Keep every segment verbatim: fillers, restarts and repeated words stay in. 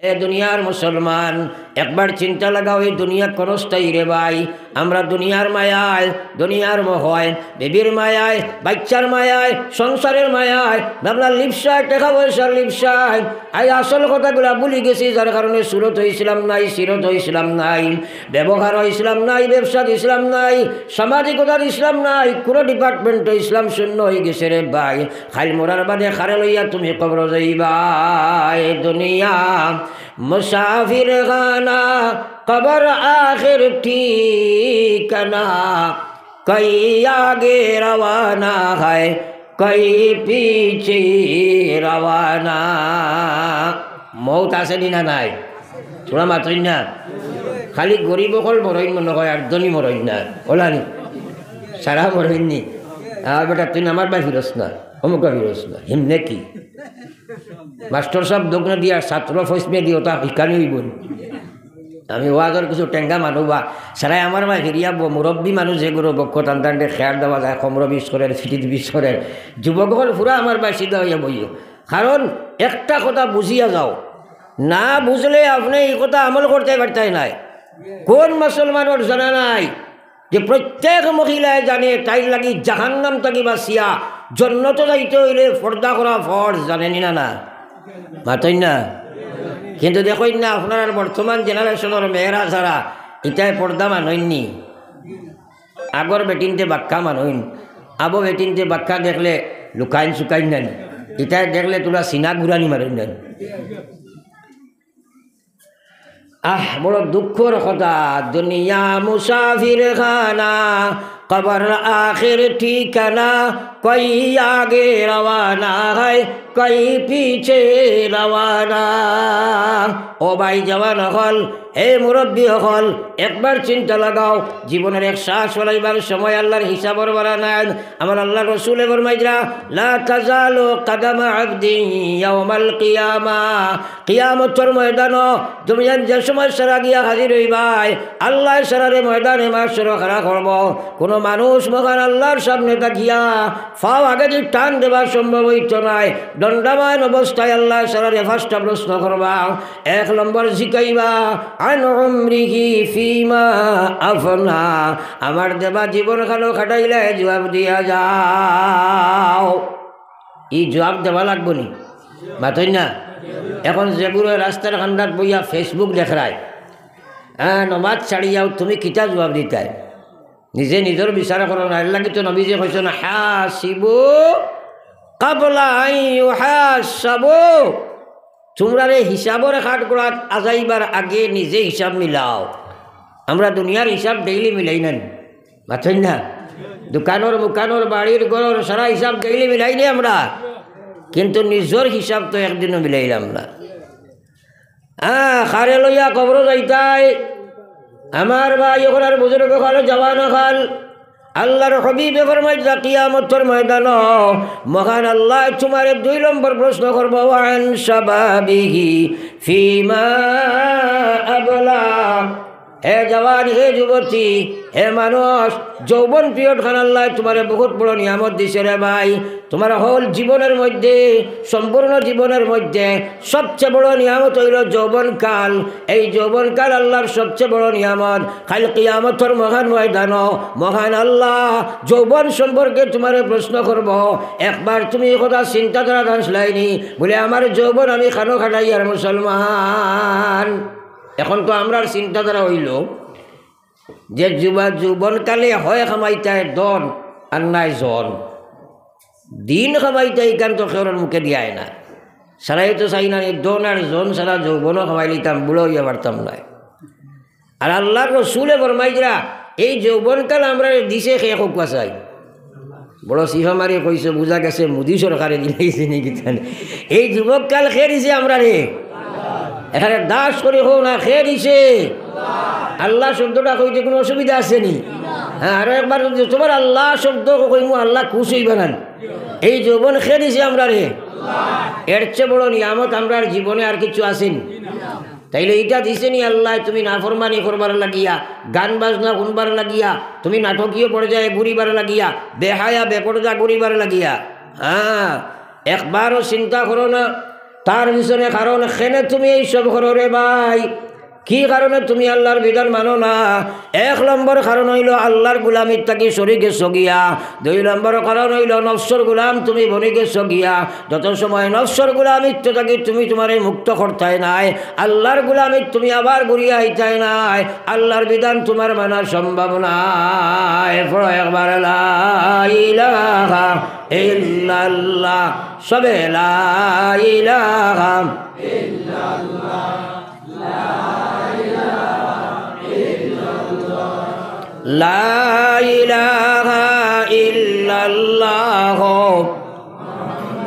এ দুনিয়ার মুসলমান, একবার চিন্তা লাগাও, এই দুনিয়া ক্ষণস্থায়ী রে ভাই। আমরা দুনিয়ার মায়ায়, দুনিয়ার মোহে, বিবির মায়ায়, বাচ্চার মায়ায়, সংসারের মায়ায়, আপনার লিপ্সায়, টেকা পয়সার লিপ্সায়, এই আসল কথাগুলা ভুলি গেছি, যার কারণে সুরত ইসলাম নাই, সিরত ইসলাম নাই, ব্যবহার ইসলাম নাই, ব্যবসাত ইসলাম নাই, সামাজিকতার ইসলাম নাই, কোনো ডিপার্টমেন্টো ইসলাম শূন্য হয়ে গেছে রে ভাই। খাইল মরার বাদে কারে লইয়া তুমি কবরো যাইবায়? দুনিয়া মুসাফির খানা, কবর আখির ঠিকানা, কই আগে রওয়ানা হয়, কই পিছে রওয়ানা। মউত আছে নি না নাই? তোরা মাতইন না। খালি গরিব অকল মরইন মনে হয়, আর ধনী মরইন না। ওলা নি? সারা মরইন নি? আর বেটা, তুই আমার বায় ফিরস না, অমুক বায় ফিরস না, হিমনে কি? মাস্টর সাব দোকানে দিয়া ছাত্র ফসমে দিও, তা হিকানি হইব নি? আমি ওয়াজর কিছু টেঙ্গা মানু বা সারাই আমার বায় ফিরিয়া ব-, মুরব্বী মানুষ যেগুলো বক্ষ টান টানটে খেয়ার দেওয়া যায়, কমর বিষ করের, ফিটিত বিষ করের, যুবক অকল পুরা আমার বায় সিধা হইয়া বইও। কারণ একটা কথা বুঝিয়া যাও, না বুঝলে আপনি এই কথা আমল করতে পারতাই নাই। কোন মুসলমানর জানা নাই যে প্রত্যেক মহিলায় জানে তাইর লাগি জাহান্নাম থাকি বাঁচিয়া জন্নতো যাইতে হইলে পর্দা করা ফরজ, জানে নি না না? মাতইন না। কিন্তু দেখইন না, আপনার বর্তমান জেনারেশনর মেয়েরা যারা, ইতায় পর্দা মানইন নি। আগর বেটিন্তে বাক্কা মানইন, আবো বেটিন্তে বাক্কা দেখলে লুকাইন সুকাইন নানি, ইতায় দেখলে তোরা সিনা গুরানি মারইন নানি। আহ, বড় দুঃখর কথা। দুনিয়া মুসাফির খানা, কবর আখির ঠিকানা, কই আগে রওয়ানা হয়, কই পিছে রওয়ানা। ও ভাই জওয়ান অকল, এ মুরব্বী অকল, একবার চিন্তা লাগাও, জীবনের এক শ্বাস ফালাইবার সময় আল্লাহর হিসাবর বারা নাই। আমার আল্লাহর রসুলে ফরমাইরা, লা তাজালু কাদামা আবদিন ইয়াউমাল কিয়ামা। কিয়ামতর ময়দানো তুমি যে সময় সারা গিয়া হাজির হইবায়, আল্লাহ সারারে ময়দানে মাহশরো খাড়া করব। কোনো মানুষ মহান আল্লাহর সামনে থাকিয়া পাও আগেদি টান দেবার সম্ভব হইতো নায়। দণ্ডায়মান অবস্থায় আল্লাহ সারারে পাঁচটা প্রশ্ন করবা। এক নম্বর জিকাইবা, আন উমরিহি ফিমা আফনা, আমার দেবা জীবন খানো খাটাইলে জবাব দিয়া যাও। ই জবাব দেওয়া লাগবো নি? মাতইন না। এখন যেগুলো রাস্তার কান্দাত বইয়া Facebook দেখরায়, হ্যাঁ, নমাজ ছাড়িয়াও তুমি কিতা জবাব দিতায়? নিজে নিজর বিচার করো না। এর লাগি তো নবীজি কইছইন, হাসিবু কাবলা আন ইউহাসাবু। তোমরারে হিসাবর কাঠগড়াত আজাইবার আগে নিজে হিসাব মিলাও। আমরা দুনিয়ার হিসাব ডেইলি মিলাই না নি? মাতইন না। দোকানর, মুকানর, বাড়ির, ঘরর সারা হিসাব ডেইলি মিলাই নি আমরা, কিন্তু নিজর হিসাব তো একদিনও মিলাইলাম না। আহ, কারে লইয়া কবরো যাইতায়? আমার ভাই অকল আর বুজুর্গ অকল, জওয়ান অকল, আল্লাহর হাবিবে ফরমাইরা, কিয়ামতর ময়দানো মহান আল্লাহ তোমারে দুই নম্বর প্রশ্ন করবো, ওয়ান শাবাবিহি ফিমা আবলা। হে জওয়ান, হে যুবতী, হে মানুষ, যৌবন period খান আল্লাহ তোমারে বহুত বড় নিয়ামত দিছে রে ভাই। তোমার হল জীবনের মধ্যে, সম্পূর্ণ জীবনের মধ্যে সবচেয়ে বড় নিয়ামত হইল যৌবনকাল। এই যৌবনকাল আল্লাহর সবচেয়ে বড় নিয়ামত। কাইল কিয়ামতর মহান ময়দানো মহান আল্লাহ যৌবন সম্পর্কে তোমারে প্রশ্ন করবো। একবার তুমি এই কথা চিন্তা করা দাঁড়াইছলায় নি? বলে, আমার যৌবন আমি খানো খাটাইয়ার মুসলমান। এখন তো আমরার চিন্তাধারা হইল যে যুবা-, যৌবনকালে হয় কামাইতায় ধন আর নায় জন। দিন কামাইতায় ইখান তো কেউর মুখে দিয়ায় না। সারাই তো চাই না, এই ধন আর জন সারা যৌবনও কামাইলিতাম, বুড়া হইয়া পারতাম নায়। আর আল্লাহর রসুলে ফরমাইরা, এই যৌবনকাল আমরারে দিছে কে কউক্কা চাই? বড় চিফা মারি কইছে, বুঝা গেছে মোদি সরকারে দিলাইছে নি কিতা নি। এই যুবককাল কে দিছে আমরারে? এখানে দাস করি কও না, কে দিছে? আল্লাহ শব্দটা কইতে কোনো অসুবিধা আছে নি? হ্যাঁ, আরো একবার যদি তোমার আল্লাহ শব্দ কইমু, আল্লাহ খুশ হইবা না নি? এই যৌবন কে দিছে আমরারে? এর চেয়ে বড় নিয়ামত আমরার জীবনে আর কিছু আছে নি? তাইলে ইটা দিছে নি আল্লাহ তুমি নাফরমানি করবার লাগিয়া, গান বাজনা হুনবার লাগিয়া, তুমি নাটকীয় পর্যায়ে ঘুরিবার লাগিয়া, বেহায়া বেপর্দা ঘুরিবার লাগিয়া? হ্যাঁ, একবারও চিন্তা করো না। তার পিছনে কারণ, কেনে তুমি এই সব করো রে ভাই? কি কারণে তুমি আল্লাহর বিধান মানো না? এক নম্বর কারণ অইলো আল্লাহর গুলামির থাকি সরি গেছো গিয়া। দুই নম্বর কারণ অইলো নফসর গুলাম তুমি বনি গেছো গিয়া। যত সময় নফসর গুলামিত্ব থাকি তুমি তুমারে মুক্ত করতায় নায়, আল্লাহর গুলামিত তুমি আবার ঘুরিয়া আইতায় নায়, আল্লাহর বিধান তুমার মানা সম্ভব নায়। পড়ো একবার, লা ইলাহা ইল্লাল্লাহ। সবে লা ইলাহা, লা ইলাহা ইল্লাল্লাহ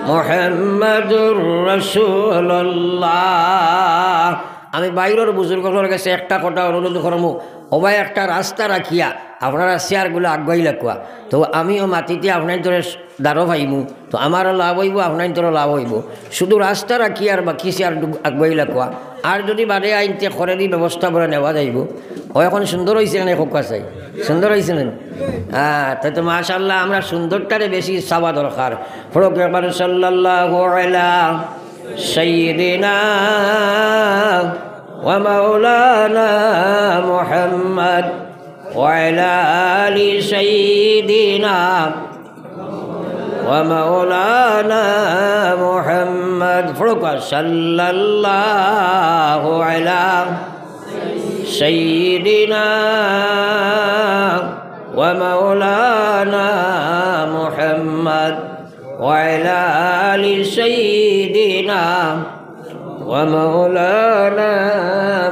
মুহাম্মাদুর রাসূলুল্লাহ। আমি বাইরর বুজুর্গ অকলর গেছে একটা কথা অনুরোধ করমু, ওবায় একটা রাস্তা রাখিয়া আপনারা চেয়ারগুলা আগুয়াই লাকুয়া। তো আমিও মাতিতে আপনাইন্তরে দারো পাইমু, তো আমারও লাভ অইবো, আপনাইন্তরও লাভ অইবো। শুধু রাস্তা রাখিয়া আর বাকি চেয়ার আগুয়াই লাকুয়া। আর যদি বাদে আইনতে করেদি ব্যবস্থা করে নেওয়া যাইবো। ও এখন সুন্দর অইছে না, খুব কাছে সুন্দর অইছে না? হ্যাঁ, তাই তো মাশাআল্লাহ, আমরা সুন্দরটারে বেশি চাওয়া দরকার। পড়ো একবার, সাল্লাল্লাহু আলা সাইয়্যিদিনা ওয়া মাওলানা মুহাম্মদ ওয়া আলা আলি সাইয়্যিদিনা ওয়া মাওলানা মুহাম্মদ। পড়ো একবার, সাল্লাল্লাহু আলা সাইয়্যিদিনা ওয়া মাওলানা মুহাম্মদ ওয়া আলা আলি সাইয়্যিদিনা ওয়া মাওলানা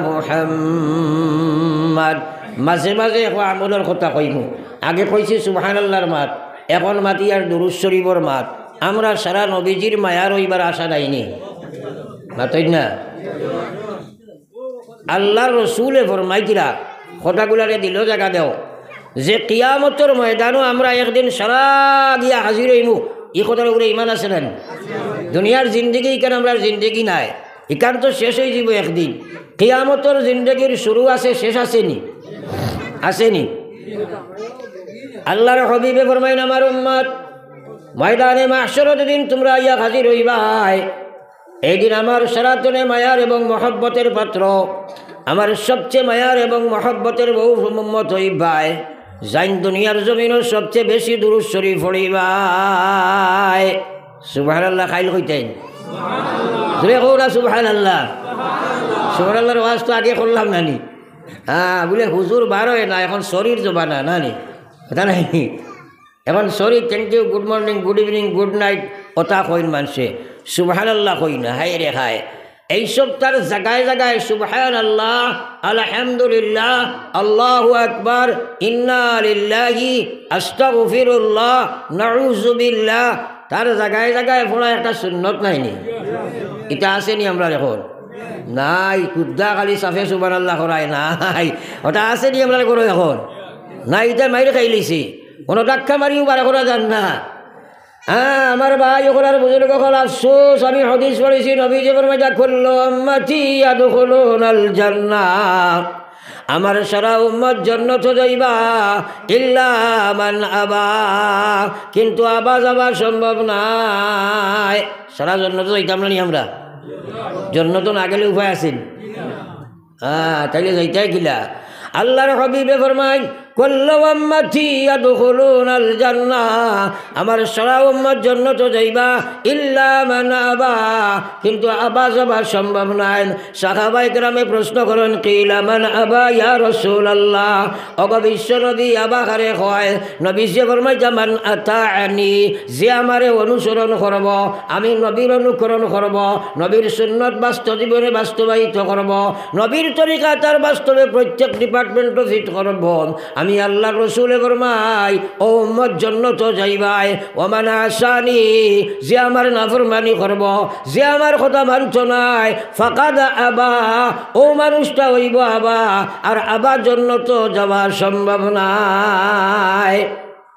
মুহাম্মদ। মাঝে মাঝে এক আমলর কথা কইমু। আগে কইছি সুবহানাল্লাহর মাত, এখন মাতিয়ার দুরূদ শরীফর মাত। আমরা সারা নবীজির মায়ার অইবার আশা নাইনি? মাতইন না? আল্লাহর রসুলে ফরমাইছিলা, কথাগুলারে দিলো জাগা দেও, যে কিয়ামতর ময়দানো আমরা একদিন সারা গিয়া হাজির অইমু। ই কথার উপরে ইমান আছে না? দুনিয়ার জিন্দেগি ইখান আমরার জিন্দেগি নায়, ইখান তো শেষ অইযিবো একদিন। কিয়ামতর জিন্দেগির শুরু আছে, শেষ আছে নি? আছে নি? আল্লাহর হাবিবে ফরমাইন, আমার উম্মত, ময়দানে মাহশরর দিন তুমরা আইয়া হাজির অইবায়। এই দিন আমার সনাতনে মায়ার এবং মহব্বতের পাত্র, আমার সবচেয়ে মায়ার এবং মহব্বতের বউ উম্মত অইবায়, যাইন দুনিয়ার জমিনো সবচেয়ে বেশি দুরূদ শরীফ পড়িবায়। সুবহানাল্লাহ, কাইল কইতাইন। জোরে কও না সুবহানাল্লাহ। সুবহানাল্লাহর ওয়াজ তো আগে করলাম না নি? হ্যাঁ, বুলে হুজুর বারোয় না, এখন শরীর জবানা না নি? কথা নাই নি? এখন sorry, thank you, good morning, good evening, good night, কথা কইন মানষে, সুবহানাল্লাহ কইন না, হায় রে হায়। এইসব তার জাগায় জাগায় সুবহানাল্লাহ, আলহামদুলিল্লাহ, আল্লাহু আকবার, ইন্না লিল্লাহি, আস্তাগফিরুল্লাহ, নাউজুবিল্লাহ, তার জাগায় জাগায় পড়া একটা সুন্নত নায় নি? ইটা আছে নি আমরার এখন? নাই, কুদ্দা খালি সাফে সুবহানাল্লাহ করায় নাই। ওটা আছে নি আমরার ঘরো এখন? না, ইটা মাইর খাইলিছি। কোনো ধাক্কা মারিও বার করা যার না। হ্যাঁ, আমার ভাই অকল আর বুজুর্গ অকল, আফসোস, আমি হাদিস পড়ছি, নবীজি ফরমাইতা, "কুল্লু উম্মতি ইয়াদখুলুনাল জান্নাহ।" আমার সারা উম্মত জন্নত যাইবা, ইল্লা মান আবা, কিন্তু আবা যাবা সম্ভব নায়। সারা জন্নত যাইতাম না নি আমরা? জন্নত না গেলে উপায় আছে নি? হ্যাঁ, তাইলে যাইতায় কিলা? আল্লাহর হাবিবে ফরমাইন, "কুল্লু উম্মতি ইয়াদখুলুনাল জান্নাহ।" আমার সারা উম্মত জন্নত যাইবা, ইল্লা মান আবা, কিন্তু আবা যাবা সম্ভব নায়। সাহাবায়ে কেরামে প্রশ্ন করইন, "কিলা মান আবা ইয়া রাসূলুল্লাহ?" ওগো বিশ্ব নবী, আবা কারে কয়? নবীজিয়ে ফরমাইতা, "মান আতাআনি।" যে আমারে অনুসরণ করব, আমি নবীর অনুকরণ করব, নবীর সুন্নত বাস্তব জীবনে বাস্তবায়িত করব, নবীর তরিকা তার বাস্তবে প্রত্যেক department-ও fit করব। আমি আল্লাহর রসুলে ফরমাই, ও উম্মত জন্নত যাইবায়। ওমান আসানি, যে আমার নাফরমানি করব, যে আমার কথা মানতো নায়, ফাকাদ আবা, ও মানুষটা অইবো আবা, আর আবা জন্নত যাওয়া সম্ভব নায়।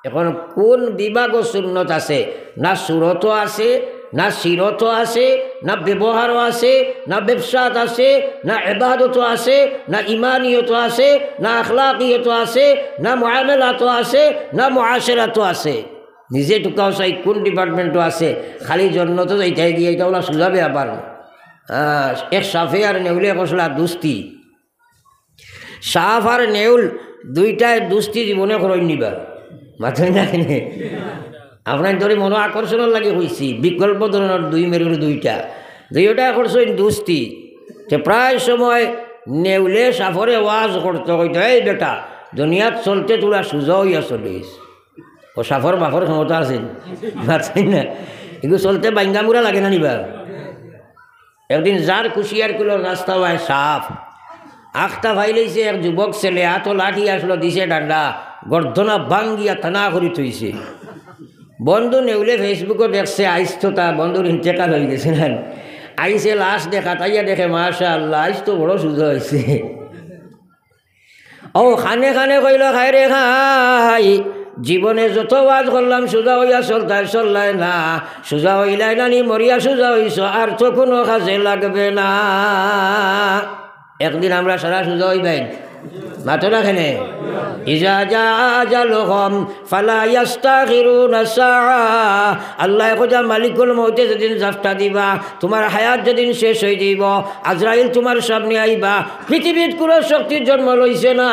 এখন কোন বিভাগো সুন্নত আছে? না সুরতো আছে, না সিরতো আছে, না ব্যবহারো আছে, না ব্যবসাত আছে, না ইবাদতো আছে, না ইমানিয়তো আছে, না আখলাকিয়তো আছে, না মুআমালাতো আছে, না মুআশারাতো আছে। নিজে টুকাও চাই কোন department-ও আছে, খালি জন্নতো যাইতে গিয়া ইটা অলা সুজা ব্যাপার না। আহ, এক সাপে আর নেউলে করছলা দুস্তি। সাপ আর নেউল দুইটায় দুস্তি জীবনে করইন নি বা। মাতইন না কেনে? আপনাইনতর মনো আকর্ষণর লাগি কইছি, বিকল্প ধরনর দুই মেরুর দুইটা। দুইটায় করছইন দুস্তি। তে প্রায় সময় নেউলে সাপরে ওয়াজ করতো, কইতো, "এই বেটা, দুনিয়াত চলতে থুড়া সুজা অইয়া চলিস।" অউ সাপর বাপর ক্ষমতা আছে নি? মাতইন না। ইগু চলতে বাইঙ্গা মুড়া লাগে না নি বা? একদিন যার কুশিয়ার কুলর রাস্তা অয় সাপ। আখতা ফাইলাইছে এক যুবক ছেলে, আতো লাঠি আছলো, দিছে ডান্ডা, গর্দনা ভাঙ্গিয়া টানা করি থইছে। বন্ধু নেউলে Facebook-ও দেখছে, আইজ তো তা বন্ধুর ইন্তেকাল অইগেছে না। আইছে লাশ দেখা, তাইয়া দেখে, "মাশাআল্লাহ, আইজ তো বড় সুজা অইছে।" অউ কানে কানে কইলো, "খায় রে খায়, জীবনে যত ওয়াজ করলাম, সুজা অইয়া চলতায়, চললায় না, সুজা অইলায় না নি, মরিয়া সুজা অইছো, আর তো কুনু কাজে লাগবে না।" একদিন আমরা সারা সুজা অইবাইন, মাতো না কেনে? ইজা জা আজালুহুম ফালা ইয়াস্তাখিরুনা সাআ। আল্লায় কইতা, মালিকুল মউতে যেদিন জাপটা দিবা, তুমার হায়াত যেদিন শেষ অই যাইবো, আজরাইল তুমার সামনে আইবা, পৃথিবীত কুনু শক্তি জন্ম লইছে না,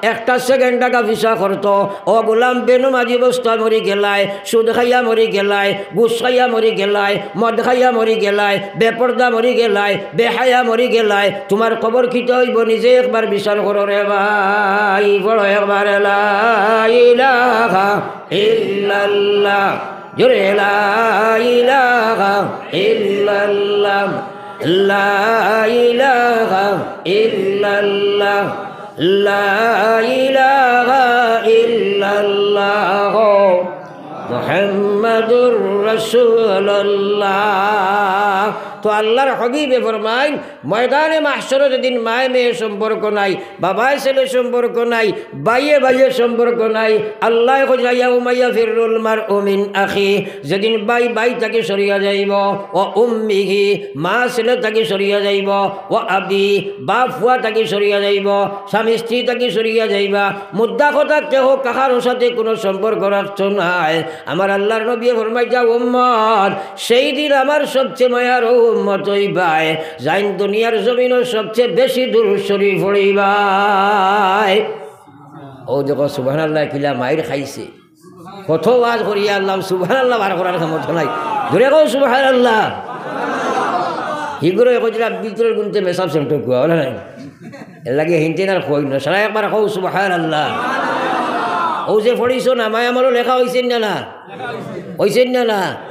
একটা সেকেন্ড আগা পিছা করতো। ও গোলাম, বেনমাজি অবস্থা মরি গেলায়, সুদ খাইয়া মরি গেলায়, ঘুষ খাইয়া মরি গেলায়, মদ খাইয়া মরি গেলায়, বেপর্দা মরি গেলায়, বেহায়া মরি গেলায়, তুমার কবর কিতা অইবো? নিজে একবার বিচার করো রে ভাই। পড়ো একবার, লা ইলাহা ইল্লাল্লাহ। জোরে, লা ইলাহা ইল্লাল্লাহ, লা ইলাহা ইল্লাল্লাহ, লা ইলাহা ইল্লাল্লাহ, মুহাম্মাদুর রাসূলুল্লাহ। তো আল্লাহর হাবিবে ফরমাইন, ময়দানে মাহশরো যেদিন মায়ে মেয়ে সম্পর্ক নাই, বাবায় ছেলে সম্পর্ক নাই, ভাইয়ে ভাইয়ে সম্পর্ক নাই, আল্লায় কইরা, ইয়াউমা ইয়াফিরুল মারউ মিন আখি, যেদিন ভাই ভাই থাকি সরিয়া যাইবো, ওয়া উম্মিহি, মা ছেলে থাকি সরিয়া যাইবো, ওয়া আবি, বাপ ফুয়া থাকি সরিয়া যাইবো, স্বামী স্ত্রী থাকি সরিয়া যাইবা, মুদ্রা কথা কেহ কাহারও সাথে কুনু সম্পর্ক রাখতো নায়। আমার আল্লাহর নবী ফরমাইতা, উম্মত, সেই দিন আমার সবচেয়ে মায়ার উম্মত অইবায়, যাইন দুনিয়ার জমিনো সবচেয়ে বেশি দুরূদ শরীফ পড়িবায়। অউ দেখো, সুবহানাল্লাহ, কিলা মাইর খাইছে। কত ওয়াজ করিয়া আল্লাহ, সুবহানাল্লাহ বার করার ক্ষমতা নাই। জোরে কও, সুবহানাল্লাহ। হিগুরে কইরা ভিতরর গুনতে মেসাব সেমটে কুয়া, অলা নায়? এরলাগি হিনতে না কই না, সারা একবার কও, সুবহানাল্লাহ। অউ যে পড়িছো না, মায়া আমলো লেখা অইছে না, না? অইছে না, না?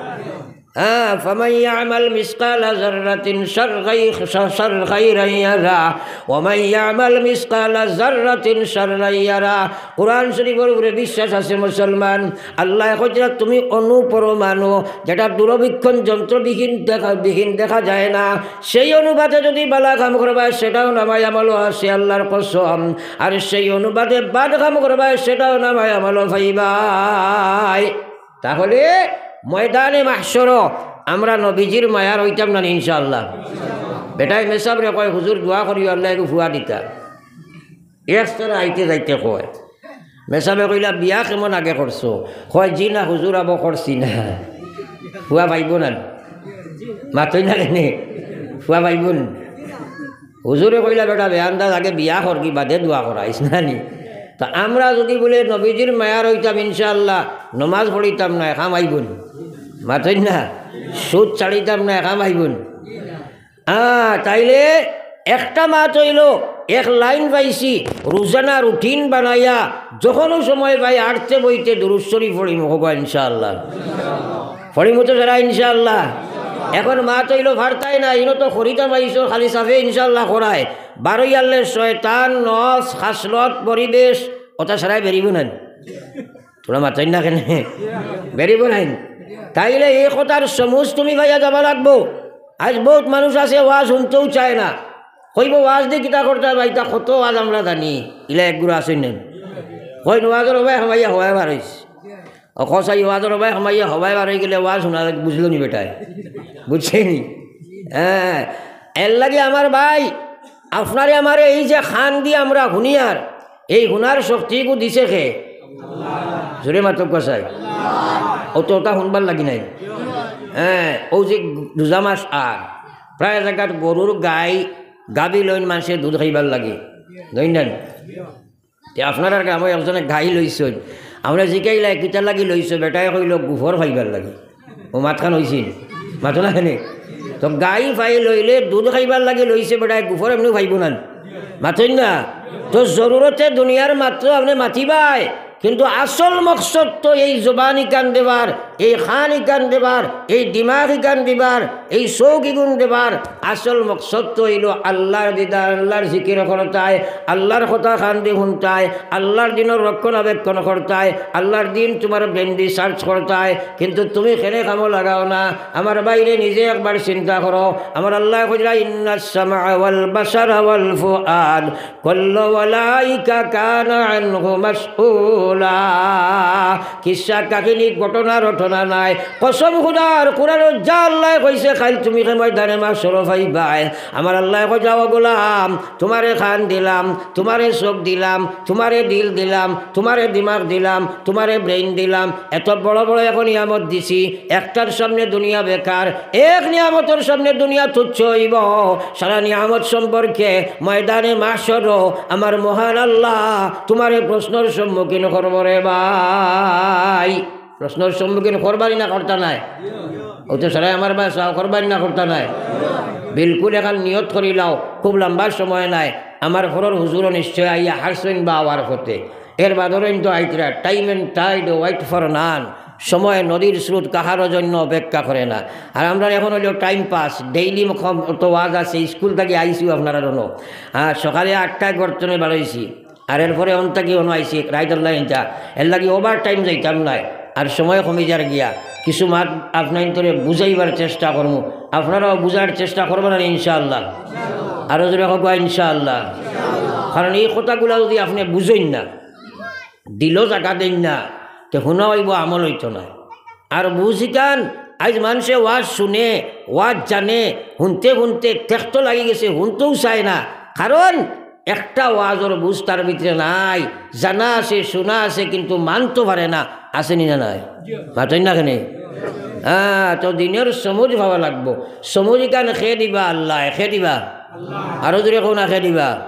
হ্যাঁ, ফামান ইয়ামাল মিসকালা যাররাতিন শাররাই-, শা-, শার-, খাইরান ইয়ারা, ওয়া মান ইয়ামাল মিসকালা যাররাতিন শাররান ইয়ারা। কোরআন শরীফর উপরে বিশ্বাস আছে মুসলমান। আল্লায় কইরা, তুমি অণু পরমাণু, যেটা দূরবীক্ষণ যন্ত্রবিহীন দেখা, বিহীন দেখা যায় না, সেই অনুপাতে যদি বালা কাম করবায়, সেটাও নামায় আমলো আছে, আল্লাহর কসম। আর সেই অনুপাতে বাদ কাম করবায়, সেটাও নামায় আমলো পাইবায়। তাহলে ময়দানে মাহশরো আমরা নবীজির মায়ার অইতাম না নি ইনশাআল্লাহ? বেটায় মেসাবরে কয়, "হুজুর, দোয়া করিও, আল্লায় এগু ফুয়া দিতা।" এক স্তরে আইতে যাইতে কয়, মেসাবে কইলা, "বিয়া কেমন আগে করছো?" কয়, "জি না হুজুর, আবো করছি না।" ফুয়া পাইবো না? মাতইন না কেনে? ফুয়া পাইবো না? হুজুরে কইলা, "বেটা বেআন্দাজ, আগে বিয়া করগি, বাদে দোয়া করাইস না নি?" তা আমরা যদি বুলে নবীজির মায়ার অইতাম ইনশাআল্লাহ, নমাজ পড়িতাম না, কাম আইবো নি? মাতইন না, সুদ ছাড়িতাম না, কাম আইবো নি? আ, তাইলে একটা মাত অইলো, এক লাইন পাইছি, রোজানা রুটিন বানাইয়া যখনও সময় পাই আটতে বইতে দুরূদ শরীফ পড়িমু, কওবা ইনশাআল্লাহ। পড়িমু তো সারা ইনশাআল্লাহ। এখন মাত অইলো পারতায় না, ইনো তো করিতাম আইছো, খালি সাফে ইনশাআল্লাহ করায়। বারইয়ারলে শয়তান, নফস, খাসলত, পরিবেশ, অতা সারায় বেরিবো না নি? থুড়া মাতইন না কেনে? বেরিবো না নি? তাইলে এই কথার সমুজ তুমি পাইয়া যাবা লাগবো। আইজ বউত মানুষ আছে ওয়াজ হুনতেও চায় না। কইবো, "ওয়াজ দি কিতা করতায় বা, ইতা কত ওয়াজ আমরা জানি।" ইলা এক গুরা আছইন না নি? কইন, "ওয়াজর অবায় হামাইয়া হবায় বার অইছে।" অউ কও চাই, "ওয়াজর অবায় হামাইয়া হবায় বার অইগেলে ওয়াজ হুনা বুঝলো নি বেটায়?" বুঝছে নি? হ্যাঁ, এরলাগি আমার ভাই, আপনারে আমারে এই যে কান দি আমরা হুনিয়ার, এই হুনার শক্তিগু দিছে কে? জোরে মাতউক্কা চাই। অউ তো অতা হুনবার লাগি নায়। হ্যাঁ, অউ যে রোজা মাস আর প্রায় জাগাত গরুর গাই গাভী লইন মানষে দুধ খাইবার লাগি, লইন না নি? তে আপনারার গ্রামো একজনে গাই লইছইন, আমরা জিকাইলাই, "কিতার লাগি লইছো?" বেটায় কইলো, "গুফর খাইবার লাগি।" ও মাতখান অইছিল, মাতো না কেনে? তো গাই ফাই লইলে দুধ খাইবার লাগি লইছে বেটায়, গুফর এমনেউ খাইবো না নি? মাতইন না? তো জরুরতে দুনিয়ার মাততো আপনে মাতিবায়, কিন্তু আসল মকসদ তো এই জবান ইখান দেবার, এই কান ইখান দেবার, এই দিমাগ ইখান দিবার, এই চউখ ইগুন দেবার। আসল মকসদ তো অইলো আল্লার দিদার, আল্লার জিকির করতায়, আল্লার কথা কান দি হুনতায়, আল্লার দিনর রক্ষণাবেক্ষণ করতায়, আল্লার দিন তুমার brain দি search করতায়। কিন্তু তুমি কেনে কামো লাগাও না? আমার ভাইরে, নিজে একবার চিন্তা করো। আমার আল্লায় কইরা, "ইন্নাস সামআ ওয়াল বাসারা ওয়াল ফুআদ কুল্লু উলাইকা কানা আনহু মাসউলা।" কিসসা কাহিনী, ঘটনা রটনা নায়। কসম খুদার, কুরআনো যা আল্লায় কইছে, কাইল তুমি কে ময়দানে মাহশরো পাইবায়। আমার আল্লায় কইরা, "ও গোলাম, তুমারে কান দিলাম, তুমারে চউখ দিলাম, তুমারে দিল দিলাম, তুমারে দিমাগ দিলাম, তুমারে brain দিলাম, এত বড় বড় এখন নিয়ামত দিছি, একটার সামনে দুনিয়া বেকার, এক নিয়ামতর সামনে দুনিয়া তুচ্ছ অইবো। সারা নিয়ামত সম্পর্কে ময়দানে মাহশরো আমার মহান আল্লাহ তুমারে প্রশ্নর সম্মুখীন করবো রে ভাই।" প্রশ্নর সম্মুখীন করবা নি না করতা নায়? ও তো সারাই আমার ভাই, সওয়াল করবা নি না করতা নায়? বিলকুল এখান নিয়ত করিলাও, খুব লম্বা সময় নাই। আমার ঘরর হুজুরও নিশ্চয় আইয়া হারছইন বা আওয়ার পথে। এর বাদরইন তো আইতরা, time and tide wait for none। সময় নদীর স্রোত কাহারও জন্য অপেক্ষা করে না। আর আমরার এখন অইলো time pass, daily তো ওয়াজ আছে, স্কুল থাকি আইছি আপনারার অনো। হ্যাঁ, সকালে আটটায় ঘর থনে বারইছি, আর এরপরে অন থাকি অনো আইছি, রাইত আল্লায় জানতা। এরলাগি over time যাইতাম নায়, আর সময় কমি যার গিয়া। কিছু মাত আপনাইন্তরে বুঝাইবার চেষ্টা করমু, আপনারাও বুঝার চেষ্টা করবা না ইনশাআল্লাহ? আরো জোরে কউক্কা ইনশাআল্লাহ। কারণ এই কথাগুলা যুদি আপনে বুঝইন না, দিলো জাগা দেইন না, তে হুনা অইবো, আমল অইতো নায়। আর বুঝ ইখান, আইজ মানষে ওয়াজ হুনে, ওয়াজ জানে, হুনতে হুনতে তেক্ত লাগি গেছে, হুনতেও চায় না। কারণ একটা ওয়াজর বুঝ তার ভিতরে নাই, জানা আছে, হুনা আছে, কিন্তু মানতো পারে না। আছে নি না নাই? মাতইন না কেনে? হ্যাঁ, তো দিনর সমুজ পাওয়া লাগবো। সমুজ ইখান কে দিবা? আল্লায়। কে দিবা? আরো জোরে কউক্কা, কে দিবা?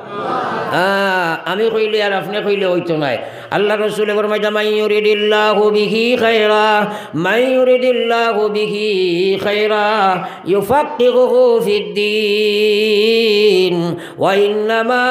হ্যাঁ, আমি কইলে আর আপনে কইলে অইতো নায়। আল্লার রসুলে ফরমাইতা, "মান ইউরিদিল্লাহু বিহি খায়রা, মান ইউরিদিল্লাহু বিহি খায়রা, ইউফাক্কিহুহু ফিদ্দীন, ওয়া ইন্নামা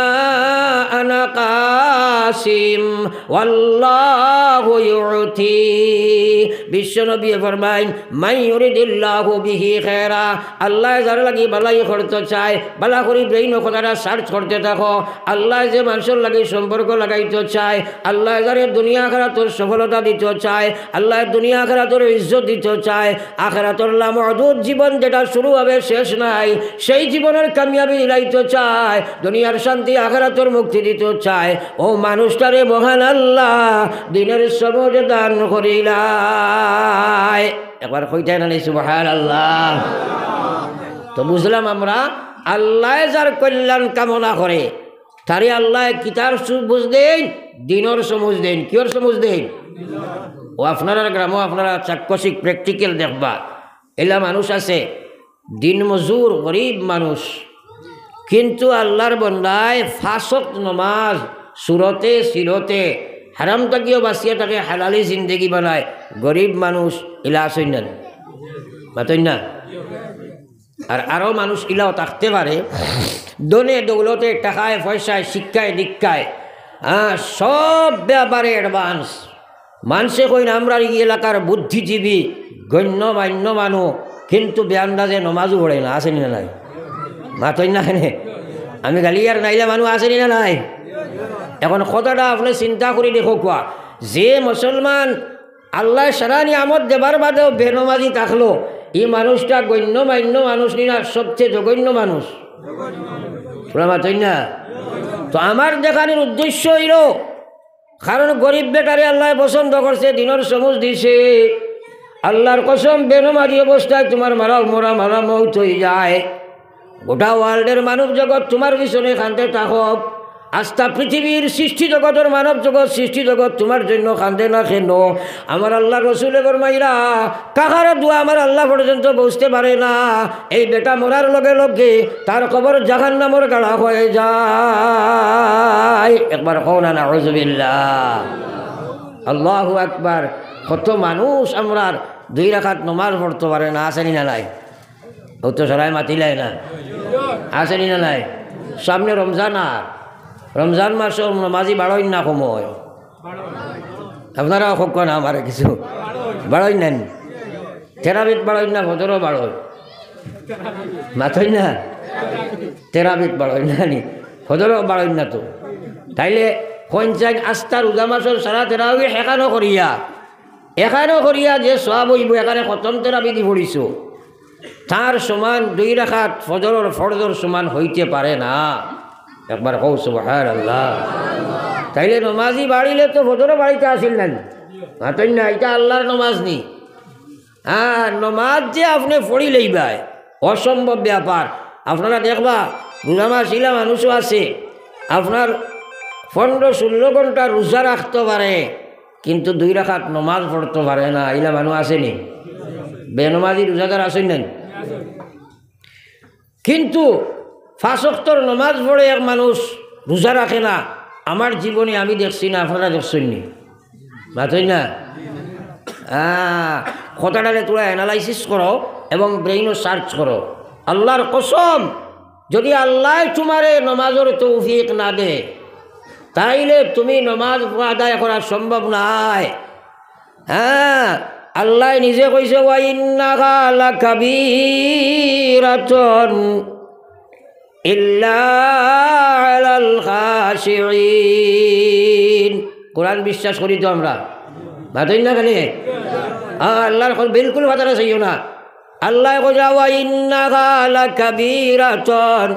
আনা কাসিম, ওয়াল্লাহু ইউতি।" বিশ্বনবীয়ে ফরমাইন, "মান ইউরিদিল্লাহু বিহি খায়রা", আল্লায় যার লাগি ভালাই করতো চায়, ভালা করি brain ও কথাটা search করতে থাকো। আল্লায় যে মানষর লাগি সম্পর্ক লাগাইতো চায়, আল্লায় যারে দুনিয়া আখেরাতর সফলতা দিতো চায়, আল্লায় দুনিয়া আখেরাতর ইজ্জত দিতো চায়, আখেরাতর লামহদুদ জীবন যেটা শুরু হবে শেষ নাই, সেই জীবনর কামিয়াবি দিলাইতো চায়, দুনিয়ার শান্তি আখেরাতর মুক্তি দিতো চায়, ও মানুষটারে মহান আল্লাহ দিনর সমুজ দান করিলায়। একবার কইতায় না নি সুবহানাল্লাহ? তো বুঝলাম আমরা, আল্লায় যার কল্যাণ কামনা করে, তারে আল্লায় কিতার সু-, বুঝ দেইন, দিনর সমুজ দেইন। কিওর সমুজ দেইন? ও আপনারার গ্রামো আপনারা চাক্ষুষিক practical দেখবা, এলা মানুষ আছে, দিন মজুর, গরিব মানুষ, কিন্তু আল্লার বন্দায় পাঁচ ওয়াক্ত নমাজ সুরতে সিরতে হারাম থাকিও বাঁচিয়া থাকে, হালালি জিন্দেগি বানায়, গরিব মানুষ ইলা আছইন না? মাতইন না? আর আরো মানুষ ইলাও থাকতে পারে, ধনে দৌলতে, টাকায় পয়সায়, শিক্ষায় দীক্ষায়, হ্যাঁ, সব ব্যাপারে advance। মানষে কইন, "আমরার ই এলাকার বুদ্ধিজীবী, গণ্যমান্য মানু, কিন্তু বেআন্দাজে নমাজও পড়ে না।" আছে নি না নাই? মাতইন না কেনে? আমি গালি আর নাইলা মানু আছে নি না নাই? এখন কথাটা আপনে চিন্তা করি দেখউক্কা, যে মুসলমান আল্লায় সারা নিয়ামত দেবার বাদেও বেনমাজি থাকলো, ই মানুষটা গণ্যমান্য মানুষ নি না, সবচেয়ে জঘন্য মানুষ। পুরা মাতইন না? তো আমার দেখানির উদ্দেশ্য অইলো, কারণ গরিব বেটারে আল্লায় পছন্দ করছে, দিনর সমুজ দিছে। আল্লার কসম, বেনমাজি অবস্থায় তুমার মারা, মরা, মারা মউত অইযায়। গোটা world-এর মানব জগৎ তুমার পিছনে কানতে থাকউক, আস্তা পৃথিবীর সৃষ্টি জগতর মানব জগত, সৃষ্টি জগত তুমার জন্য কান্দে না কেন? আমার আল্লার রসুলে ফরমাইরা, কাকার দোয়া আমার আল্লা পর্যন্ত পৌঁছতে পারে না। এই বেটা মরার লগে লগে তার কবর জাহান্নামর গাড়া হয়ে যায়। একবার কও না, নাউজুবিল্লাহ। আল্লাহু আকবার। কত মানুষ আমরার দুই রাকাত নমাজ পড়তো পারে না, আছে নি না নাই? ও তো সরাই মাতিলাই না, আছে নি না নাই? সামনে রমজান, আর রমজান মাসো নমাজি বাড়ইন না কমইন? আপনারাও কউক্কা না আমারে কিছু, বাড়ইন না নি? তেরাবিত বাড়ইন না, ফজরও বাড়ইন? মাতইন না? তেরাবিত বাড়ইন না নি? ফজরও বাড়ইন না তো। তাইলে কইন চাইন আস্তা রোজা মাসর সারা তেরাবি হেকানো করিয়া, এখানো করিয়া যে সওয়াব অইবো, এখানে খতম তেরাবি দি পড়িছো, তার সমান দুই রাকাত ফজরর ফরজর সমান হইতে পারে না। একবার কও সুবহানাল্লাহ। তাইলে নমাজি বাড়িলে তো ফজরও বাড়িতে আসিল না নি? মাতইন না, ইটা আল্লার নমাজ নি। আর নমাজ যে আপনে পড়ি লইবায়, অসম্ভব ব্যাপার। আপনারা দেখবা, রোজা মাস ইলা মানুষও আছে, আপনার পনেরো ষোলো ঘন্টা রোজা রাখতো পারে, কিন্তু দুই রাকাত নমাজ পড়তো পারে না, ইলা মানুষ আছে নি? বেনমাজি রোজাদার আছইন না নি? কিন্তু পাঁচ ওয়াক্তর নমাজ পড়ে এক মানুষ, রোজা রাখে না, আমার জীবনে আমি দেখছি না, আপনারা দেখছইন নি? মাতইন না? আহ, কথাটারে তোরা analysis করো এবং ব্রেইনও সার্চ করো। আল্লার কসম, যদি আল্লায় তুমারে নমাজর তৌফিক না দে, তাইলে তুমি নমাজ আদায় করা সম্ভব নায়। হ্যাঁ, আল্লায় নিজে কইছে, "ওয়া ইন্নাহা লাকাবীরাতুন ইল্লা আলাল খাশিঈন।" কোরআন বিশ্বাস করি তো আমরা, মাতইন না কেনে? আল্লার কসম, বিলকুল মাতারা চাইও না। আল্লায় কইরা, "ওয়া ইন্নাহা লাকাবীরাতুন।"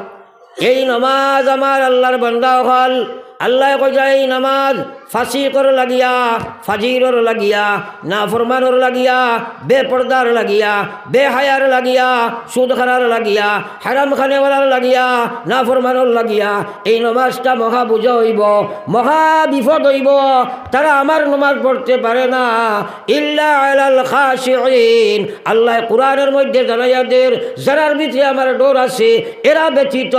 এই নমাজ আমার আল্লার বান্দা অকল, আল্লায় কইরা, এই নমাজ ফাসিকর লাগিয়া, ফাজিরর লাগিয়া, নাফরমানর লাগিয়া, বেপর্দার লাগিয়া, বেহায়ার লাগিয়া, সুদখারার লাগিয়া, হারাম খানেওয়ালার লাগিয়া, নাফরমানর লাগিয়া, এই নমাজটা মহা বুঝা অইবো, মহা বিপদ অইবো। তারা আমার নমাজ পড়তে পারে না। ইল্লা আলাল খাশিঈন। আল্লায় কোরআনর মধ্যে জানাইয়া দের, যারার ভিতরে আমার ডর আছে, এরা ব্যতীত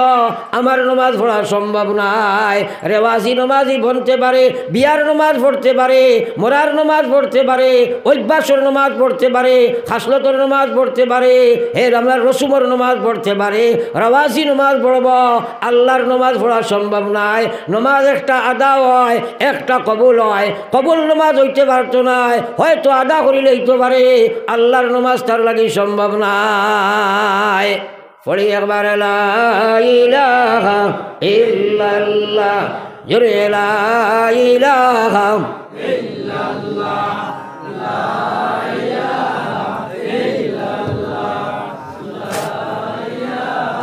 আমার নমাজ পড়া সম্ভব নায়। রেওয়াজি নমাজি বনতে পারে, বিয়ার নমাজ পড়তে পারে, মরার নমাজ পড়তে পারে, অভ্যাসর নমাজ পড়তে পারে, খাসলতর নমাজ পড়তে পারে, হে আমরার রসুমর নমাজ পড়তে পারে, রেওয়াজি নমাজ পড়ব, আল্লার নমাজ পড়া সম্ভব নায়। নমাজ একটা আদা অয়, একটা কবুল অয়। কবুল নমাজ অইতে পারতো নায়, হয়তো আদা করিলাইতো পারে, আল্লার নমাজ তার লাগি সম্ভব নায়। পড়ি একবার লা ইলাহা ইল্লাল্লাহ, জোরে লা ইলাহা।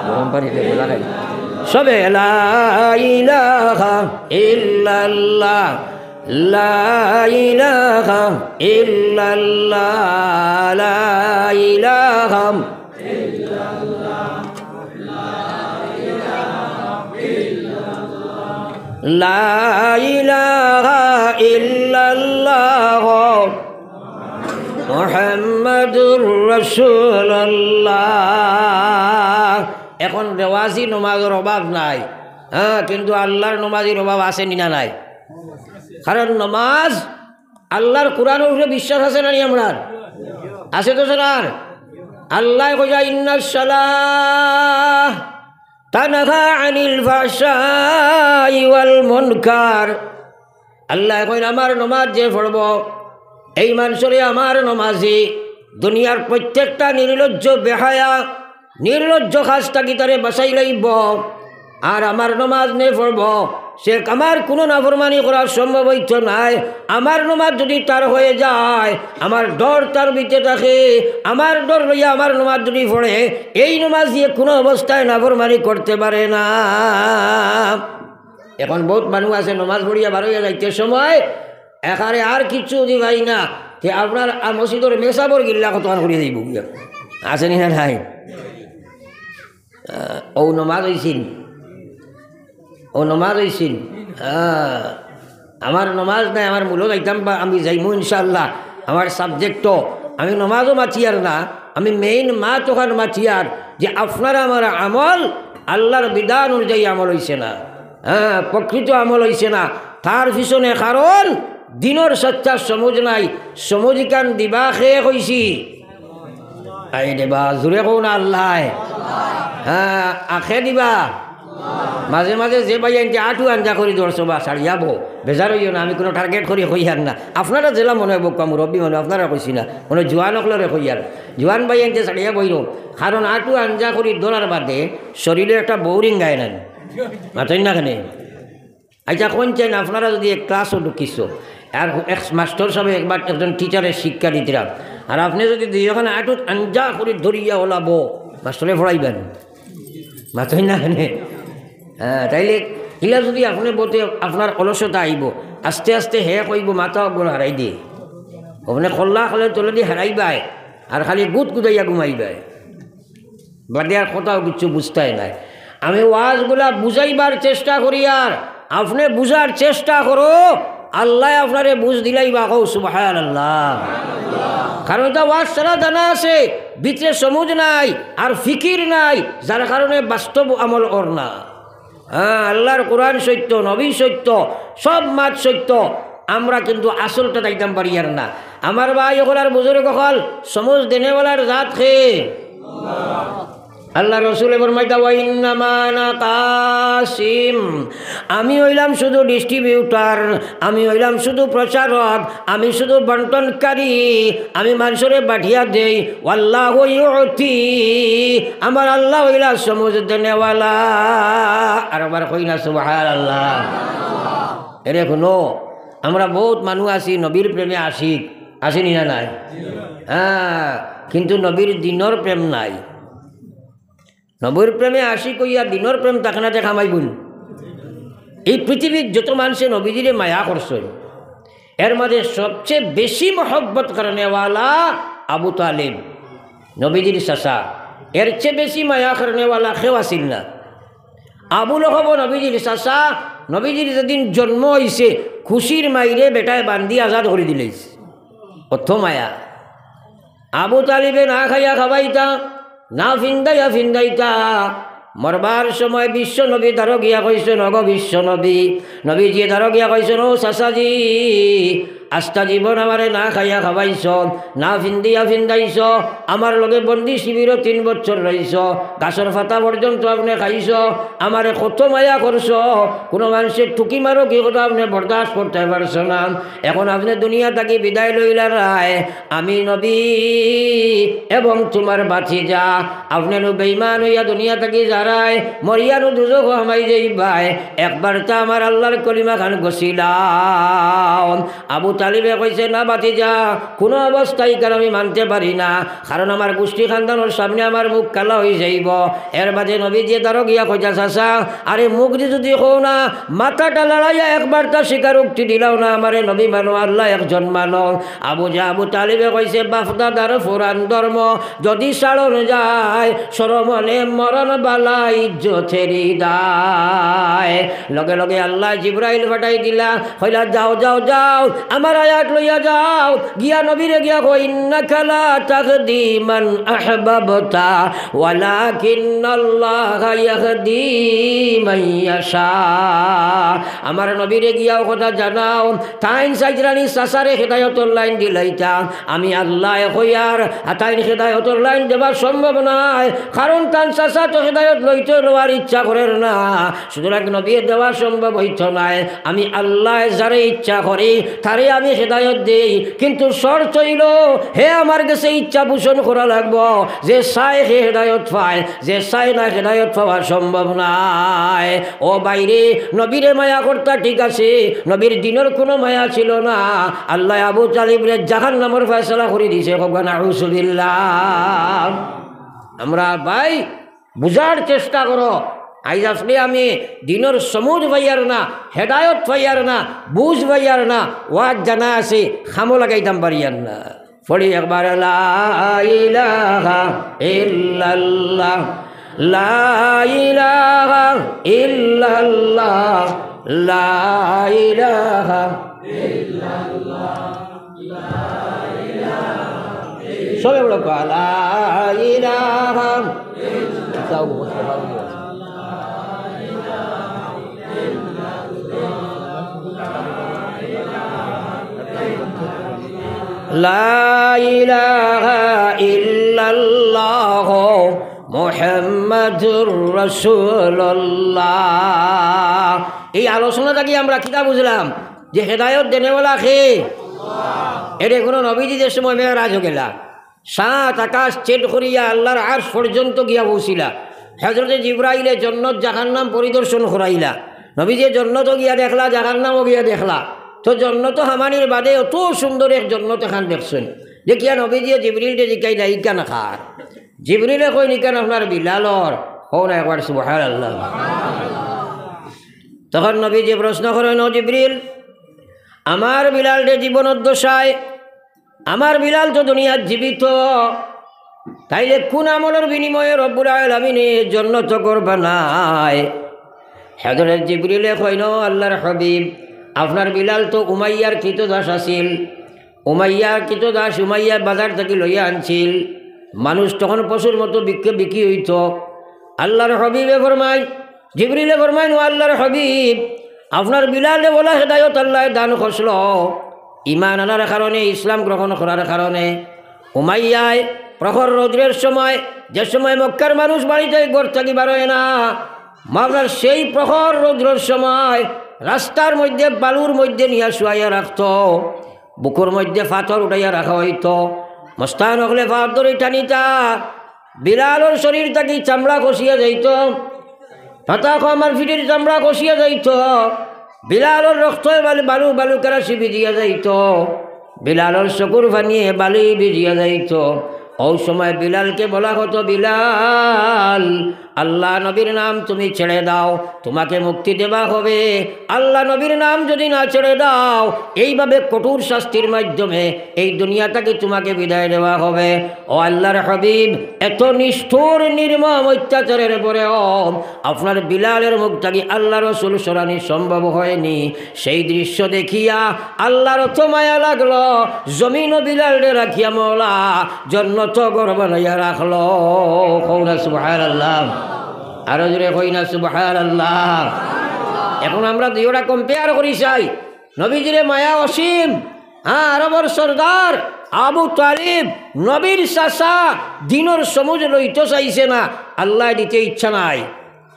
গরম পানি দিয়ে লাগাই। সবে লা ইলাহা ইল্লাল্লাহ, লা ইলাহা ইল্লাল্লাহ, লা ইলাহা লা ইলাহা ইল্লাল্লাহ মুহাম্মাদুর রাসূলুল্লাহ। এখন রেওয়াজি নমাজর অভাব নাই, হ্যাঁ, কিন্তু আল্লার নমাজির অভাব আছে নি না নাই? কারণ নমাজ আল্লার কোরআনর উপরে বিশ্বাস আছে না নি আমরার? আছে তো স্যার? আল্লায় কইরা, "ইন্নাস সালাহ তানহা আনিল ফাহশাই ওয়াল মুনকার।" আল্লায় কইন, "আমার নমাজ যে পড়ব, এই মানষরে আমার নমাজি দুনিয়ার প্রত্যেকটা নির্লজ্জ বেহায়া নির্লজ্জ কাজ থাকি তারে বাঁচাই লাইব। আর আমার নমাজ নে পড়ব, সে আমার কুনু নাফরমানি করা সম্ভব অইতো নায়। আমার নমাজ যুদি তার হয়ে যায়, আমার ডর তার ভিতরে থাকে, আমার ডর লইয়া আমার নমাজ যুদি পড়ে, এই নমাজ দিয়া কুনু অবস্থায় নাফরমানি করতে পারে না।" এখন বউত মানুষ আছে নমাজ পড়িয়া বারইয়া যাইতে সময় একারে আর কিচ্ছু দি পাই না, তে আপনার আর মসজিদর মেসাবর গিল্লা কতখান করিয়া যাইব গিয়া। আছে নি না নাই? আহ, ও নমাজ অইছিল। ও নমাজ অইছিল? আহ, আমার নমাজ নাই, আমার মূলো যাইতাম বা আমি যাইমু ইনশাআল্লাহ। আমার subject তো, আমি নমাজও মাতিয়ার না, আমি main মাত অখান মাতিয়ার যে আপনারা আমার আমল আল্লাহর বিধান অনুযায়ী আমল অইছে না। হ্যাঁ, প্রকৃত আমল অইছে না। তার পিছনে কারণ দিনর সচ্চা সমুজ নাই। সমুজ ইখান দিবা কে কইছি? আই রে বা, জুরে কও না আল্লায়। হ্যাঁ, আখে দিবা। মাঝে মাঝে যে ভাইয়াইন্তে আটু আঞ্জা করি ধরছো বা ছাড়িয়া বও, বেজার অইও না, আমি কুনু target করি কইয়ার না। আপনারা যেলা মনে অয় বউক্কা মুরব্বি মানুষ, আপনারা কইছি না, কুনু জুয়ান অকলরে কইয়ার। জুয়ান ভাইয়াইন্তে ছাড়িয়া বইরো, কারণ আটু আঞ্জা করি ধরার বাদে শরীলো একটা boring গায় না, মাতইন না কেনে? আচ্ছা, কইন চাইন, আপনারা যুদি এক class-ও ঢুকিছো, আর এক মাস্টর সাবে একবার একজন teacher-এ শিক্ষা দিতরা, আর আপনে যুদি দুইওখান আটুত আঞ্জা করি ধরিয়া অলা বও, মাস্টরে পড়াইবা নি? মাতইন না কেনে? হ্যাঁ, তাইলে ইলা যুদি আপনে বওতে আপনার অলসতা আইবো, আস্তে আস্তে হে কইবো মাথা অগুন হারাই দে, আপনে কল্লা কলে তলেদি হারাইবায়, আর খালি গুদ গুদাইয়া ঘুমাইবায়। বাদে আর কথাও কিচ্ছু বুঝতায় নায়। আমি ওয়াজগুলা বুঝাইবার চেষ্টা করি, আর আপনে বুঝার চেষ্টা করো, আল্লায় আপনারে বুঝ দিলাইবা, কও সুবহানাল্লাহ। কারণ ইটা ওয়াজ ছাড়া জানা আছে, ভিতরে সমুজ নাই, আর ফিকির নাই, যার কারণে বাস্তব আমল অর না। হ্যাঁ, আল্লাহর কোরআন সত্য, নবী সত্য, সব মাত সত্য, আমরা কিন্তু আসলটা যাইতাম পারিয়ার না। আমার ভাই অকল আর বুজুর্গ অকল, সমুজ দেনেওয়ালার জাত কে? আল্লাহর রসুলে ফরমাইতা, "ওয়া ইন্নামা আনা কাসিম।" আমি অইলাম শুধু distributor, আমি অইলাম শুধু প্রচারক, আমি শুধু বন্টনকারী, আমি মানষরে বাটিয়া দেই। "ওয়াল্লাহু ইউতি", আমার আল্লাহ অইলা সমুজ দেনেওয়ালা। আরবার কই না সুবহানাল্লাহ। এরে হুনো, আমরা বউত মানুষ আছি নবীর প্রেমে আশিক, আছি নি না নাই? হ্যাঁ, কিন্তু নবীর দিনর প্রেম নাই। নবীর প্রেমে আশিক অইয়া দিনর প্রেম থাকে না, দেখা মাইবুন। এই পৃথিবীর যত মানষে নবীজিরে মায়া করছইন, এর মাঝে সবচেয়ে বেশি মহব্বত করনেওয়ালা আবু তালিব, নবীজির চাচা। এর চেয়ে বেশি মায়া করনেওয়ালা কেউ আছিল না। আবু লহব নবীজির চাচা, নবীজির যেদিন জন্ম অইছে, খুশির মাইরে বেটায় বান্দি আজাদ করি দিলাইছে। অত মায়া। আবু তালিবে না খাইয়া খাবাইতা, না ফিন্দাইয়া ফিন্দাইতা। মরবার সময় বিশ্ব নবী দ্বারো গিয়া কইছইন, "ওগো বিশ্ব নবী।" নবীজিয়ে দ্বারো গিয়া কইছইন, "ও চাচাজি, আস্তা জীবন আমারে না খাইয়া খাবাইছো, না ফিন্দিয়া ফিন্দাইছো, আমার লগে বন্দি শিবিরো তিন বছর রইছো, গাছর পাতা পর্যন্ত আপনে খাইছো, আমারে কত মায়া করছো, কুনু মানষে টুকি মারো কি কথা আপনে বরদাস্ত করতায় পারছো না। এখন আপনে দুনিয়া থাকি বিদায় লইলারায়, আমি নবী এবং তুমার ভাতিজা, আপনে নু বেইমান অইয়া দুনিয়া থাকি যারায়, মরিয়া নু দুজখো হামাই যাইবায়, একবারতা আমার আল্লার কলিমা খান গছিলাও।" আবু তালিবে কইছে, "না ভাতিজা, কুনু অবস্থায় ইখান আমি মানতে পারি না, কারণ আমার গুষ্টি খান্দানর সামনে আমার মুখ কালা অই যাইবো।" এর বাদে নবীজিয়ে দ্বারো গিয়া কইতা, "চাচা, আরে মুখদি যুদি কও না, মাথাটা লড়াইয়া একবারতা স্বীকারোক্তি দিলাও না, আমারে নবী মানো, আল্লা একজন মানো।" আবু জা-, আবু তালিবে কইছে, "বাফ-দাদার পুরান ধর্ম যুদি ছাড়ন যায়, শরমনে মরন বালা ইজ্জতেরি দায়।" লগে লগে আল্লায় জিব্রাইল পাঠাই দিলা, কইলা, "যাও, যাও, যাও, আমার আয়াত লইয়া যাও, গিয়া নবীরে গিয়া কও, ইন্নাকা লা তাহদি মান আহবাবতা, ওয়ালাকিন্নাল্লাহা ইয়াহদি মান ইয়াশা।" আমার নবীরে গিয়া অউ কথা জানাও, তাইন চাইরানি চাচারে হেদায়তর লাইন দিলাইতা, আমি আল্লায় কইয়ার, আর তাইন হেদায়তর লাইন দেওয়া সম্ভব নায়, কারণ তান চাচা তো হেদায়ত লইতে লওয়ার ইচ্ছা করের না। সুতরাং নবীয়ে দেওয়া সম্ভব অইতো নায়। আমি আল্লায় যারে ইচ্ছা করি, তারে আমি হেদায়ত দেই, কিন্তু শর্ত অইলো, হে আমার গেছে ইচ্ছা পোষণ করা লাগবো। যে চায় হে হেদায়ত পায়, যে চায় না হেদায়ত পাওয়া সম্ভব নায়। ও ভাইরে, নবীরে মায়া করতা ঠিক আছে, নবীর দিনর কুনু মায়া ছিল না। আল্লায় আবু তালিবরে জাহান্নামর ফয়সালা করি দিছে। কউক্কা নাউজুবিল্লাহ। আমরা ভাই বুঝার চেষ্টা করো। আইজ আপনে আমি দিনর সমুজ পাইয়ার না, হেদায়ত পাইয়ার না, বুঝ পাইয়ার না, ওয়াজ জানা আছে, কামো লাগাইতাম পারিয়ার না। পড়ি একবার, লা ইলাহা ইল্লাল্লাহ। لا إله إلا الله، لا إله. সবে বলো, لا إله. لا إله إلا الله محمد رسول الله. এই আলোচনা থাকি আমরা কিতা বুঝলাম? যে হেদায়ত দেনেওয়ালা কে? এরে কোনো নবীজি যে সময় মেরাজ গেলা, সাত আকাশ ছেদ করিয়া আল্লাহর আরশ পর্যন্ত গিয়া পৌঁছিলা। হযরতে জিব্রাইলে জন্নত জাহান্নাম পরিদর্শন করাইলা। নবীজি জন্নতও গিয়া দেখলা, জাহান্নামও গিয়া দেখলা। তো জন্নত হামানির বাদে অত সুন্দর এক জন্নত এখান দেখছইন। দেখিয়া নবীজি জিব্রিলরে জিকাইলা, "ইখান কার?" জিব্রিলে কইন, "ইখান আপনার বিলালর।" কও না একবার সুবহানাল্লাহ। তখন নবীজি প্রশ্ন করেন, "ও জিব্রিল, আমার বিলালরে জীবনর দশায় আমার বিলাল তো দুনিয়াত জীবিত, তাইলে কোন আমলর বিনিময়ে রব্বুল আলামিনে জন্নত ঘর বানায়?" হযরত জিব্রিলে কইন, "ও আল্লাহর হাবিব, আপনার বিলাল তো উমাইয়ার কৃতদাস আছিল, উমাইয়ার কৃতদাস উমাইয়া বাজার থাকি লইয়া আনছিল, মানুষ তখন পশুর মতো বিক্রি বিক্রি অইতো।" আল্লাহর হাবিবে ফরমাইন, জিব্রিলে ফরমাইন, "ও আল্লাহর হাবিব, আপনার বিলালরে অলা হেদায়ত আল্লায় দান করছিল, ঈমান আনার কারণে, ইসলাম গ্রহণ করার কারণে উমাইয়ায় প্রখর রৌদ্রের সময়, যে সময় মক্কার মানুষ বাড়িতে ঘর থাকি বারয় না, মাওলার সেই প্রখর রৌদ্রের সময় রাস্তার মধ্যে বালুর মধ্যে নিয়া শুয়াইয়া রাখতো, বুকুর মধ্যে পাথর উঠাইয়া রাখা অইতো, মস্তান অকলে পাথর ধরি টানিতা, বিলালর শরীর থাকি চামড়া খসিয়া যাইতো, পাতা কো আমার পিঠের চামড়া খসিয়া যাইতো, বিলালর রক্তে বালু, বালু, বালু কেরাসি ভিজিয়া যাইতো, বিলালর চকুর পানিয়ে বালু ভিজিয়া যাইতো।" অউ সময় বিলালকে বলা হতো, "বিলাল, আল্লাহ নবীর নাম তুমি ছেড়ে দাও, তোমাকে মুক্তি দেওয়া হবে।" আল্লাহ নবীর নাম যদি না ছেড়ে দাও, এইভাবে কঠোর শাস্তির মাধ্যমে এই দুনিয়া থাকি তোমাকে বিদায় দেওয়া হবে। ও আল্লাহর হাবিব, এত নিষ্ঠুর নির্মম অত্যাচারের পরেও আপনার বিলালের মুখ থাকি আল্লাহ রসুল সরানি সম্ভব হয়নি। সেই দৃশ্য দেখিয়া আল্লাহর অত মায়া লাগলো, জমিনও বিলালরে রাখিয়া মওলা জন্নত ঘর বানাইয়া রাখলো। কও না সুবহানাল্লাহ। আরো জোরে কই না সুবহানাল্লাহ। এখন আমরা দুইওটা compare করি চাই। নবীজিরে মায়া অসীম, হ্যাঁ, আরবর সর্দার আবু তালিব, নবীর চাচা, দিনর সমুজ লইতো চাইছে না, আল্লায় দিতে ইচ্ছা নাই।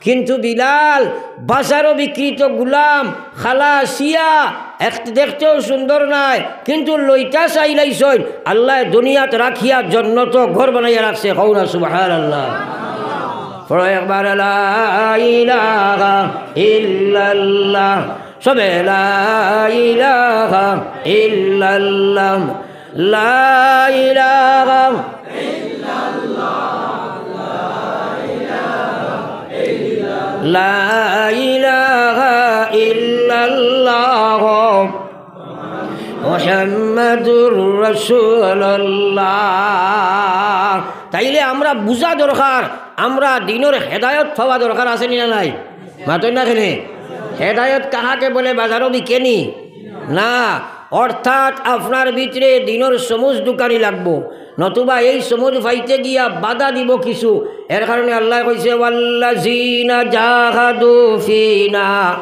কিন্তু বিলাল, বাজারো বিক্রিত গুলাম, খালা সিয়া, এক-, দেখতেও সুন্দর নায়, কিন্তু লইতা চাইলাইছইন, আল্লায় দুনিয়াত রাখিয়া জন্নত ঘর বানাইয়া রাখছে। কও না সুবহানাল্লাহ। পড়ো একবার, লা ইলাহা ইল্লাল্লাহ। সবে লা ইলাহা ইল্লাল্লাহ, লা ইলাহা, লা ইলাহা ইল্লাল্লাহ, মুহাম্মাদুর রাসূলুল্লাহ। তাইলে আমরা বুঝা দরকার, আমরা দিনর হেদায়ত পাওয়া দরকার, আছে নি না নাই? মাতইন না কেনে? হেদায়ত কাহাকে বলে? বাজারো বিকেনি? না। অর্থাৎ আপনার ভিতরে দিনর সমুজ ঢুকানি লাগবো, নতুবা এই সমুজ পাইতে গিয়া বাধা দিব কিছু। এর কারণে আল্লায় কইছে, "ওয়াল্লাযীনা জাহাদু ফীনা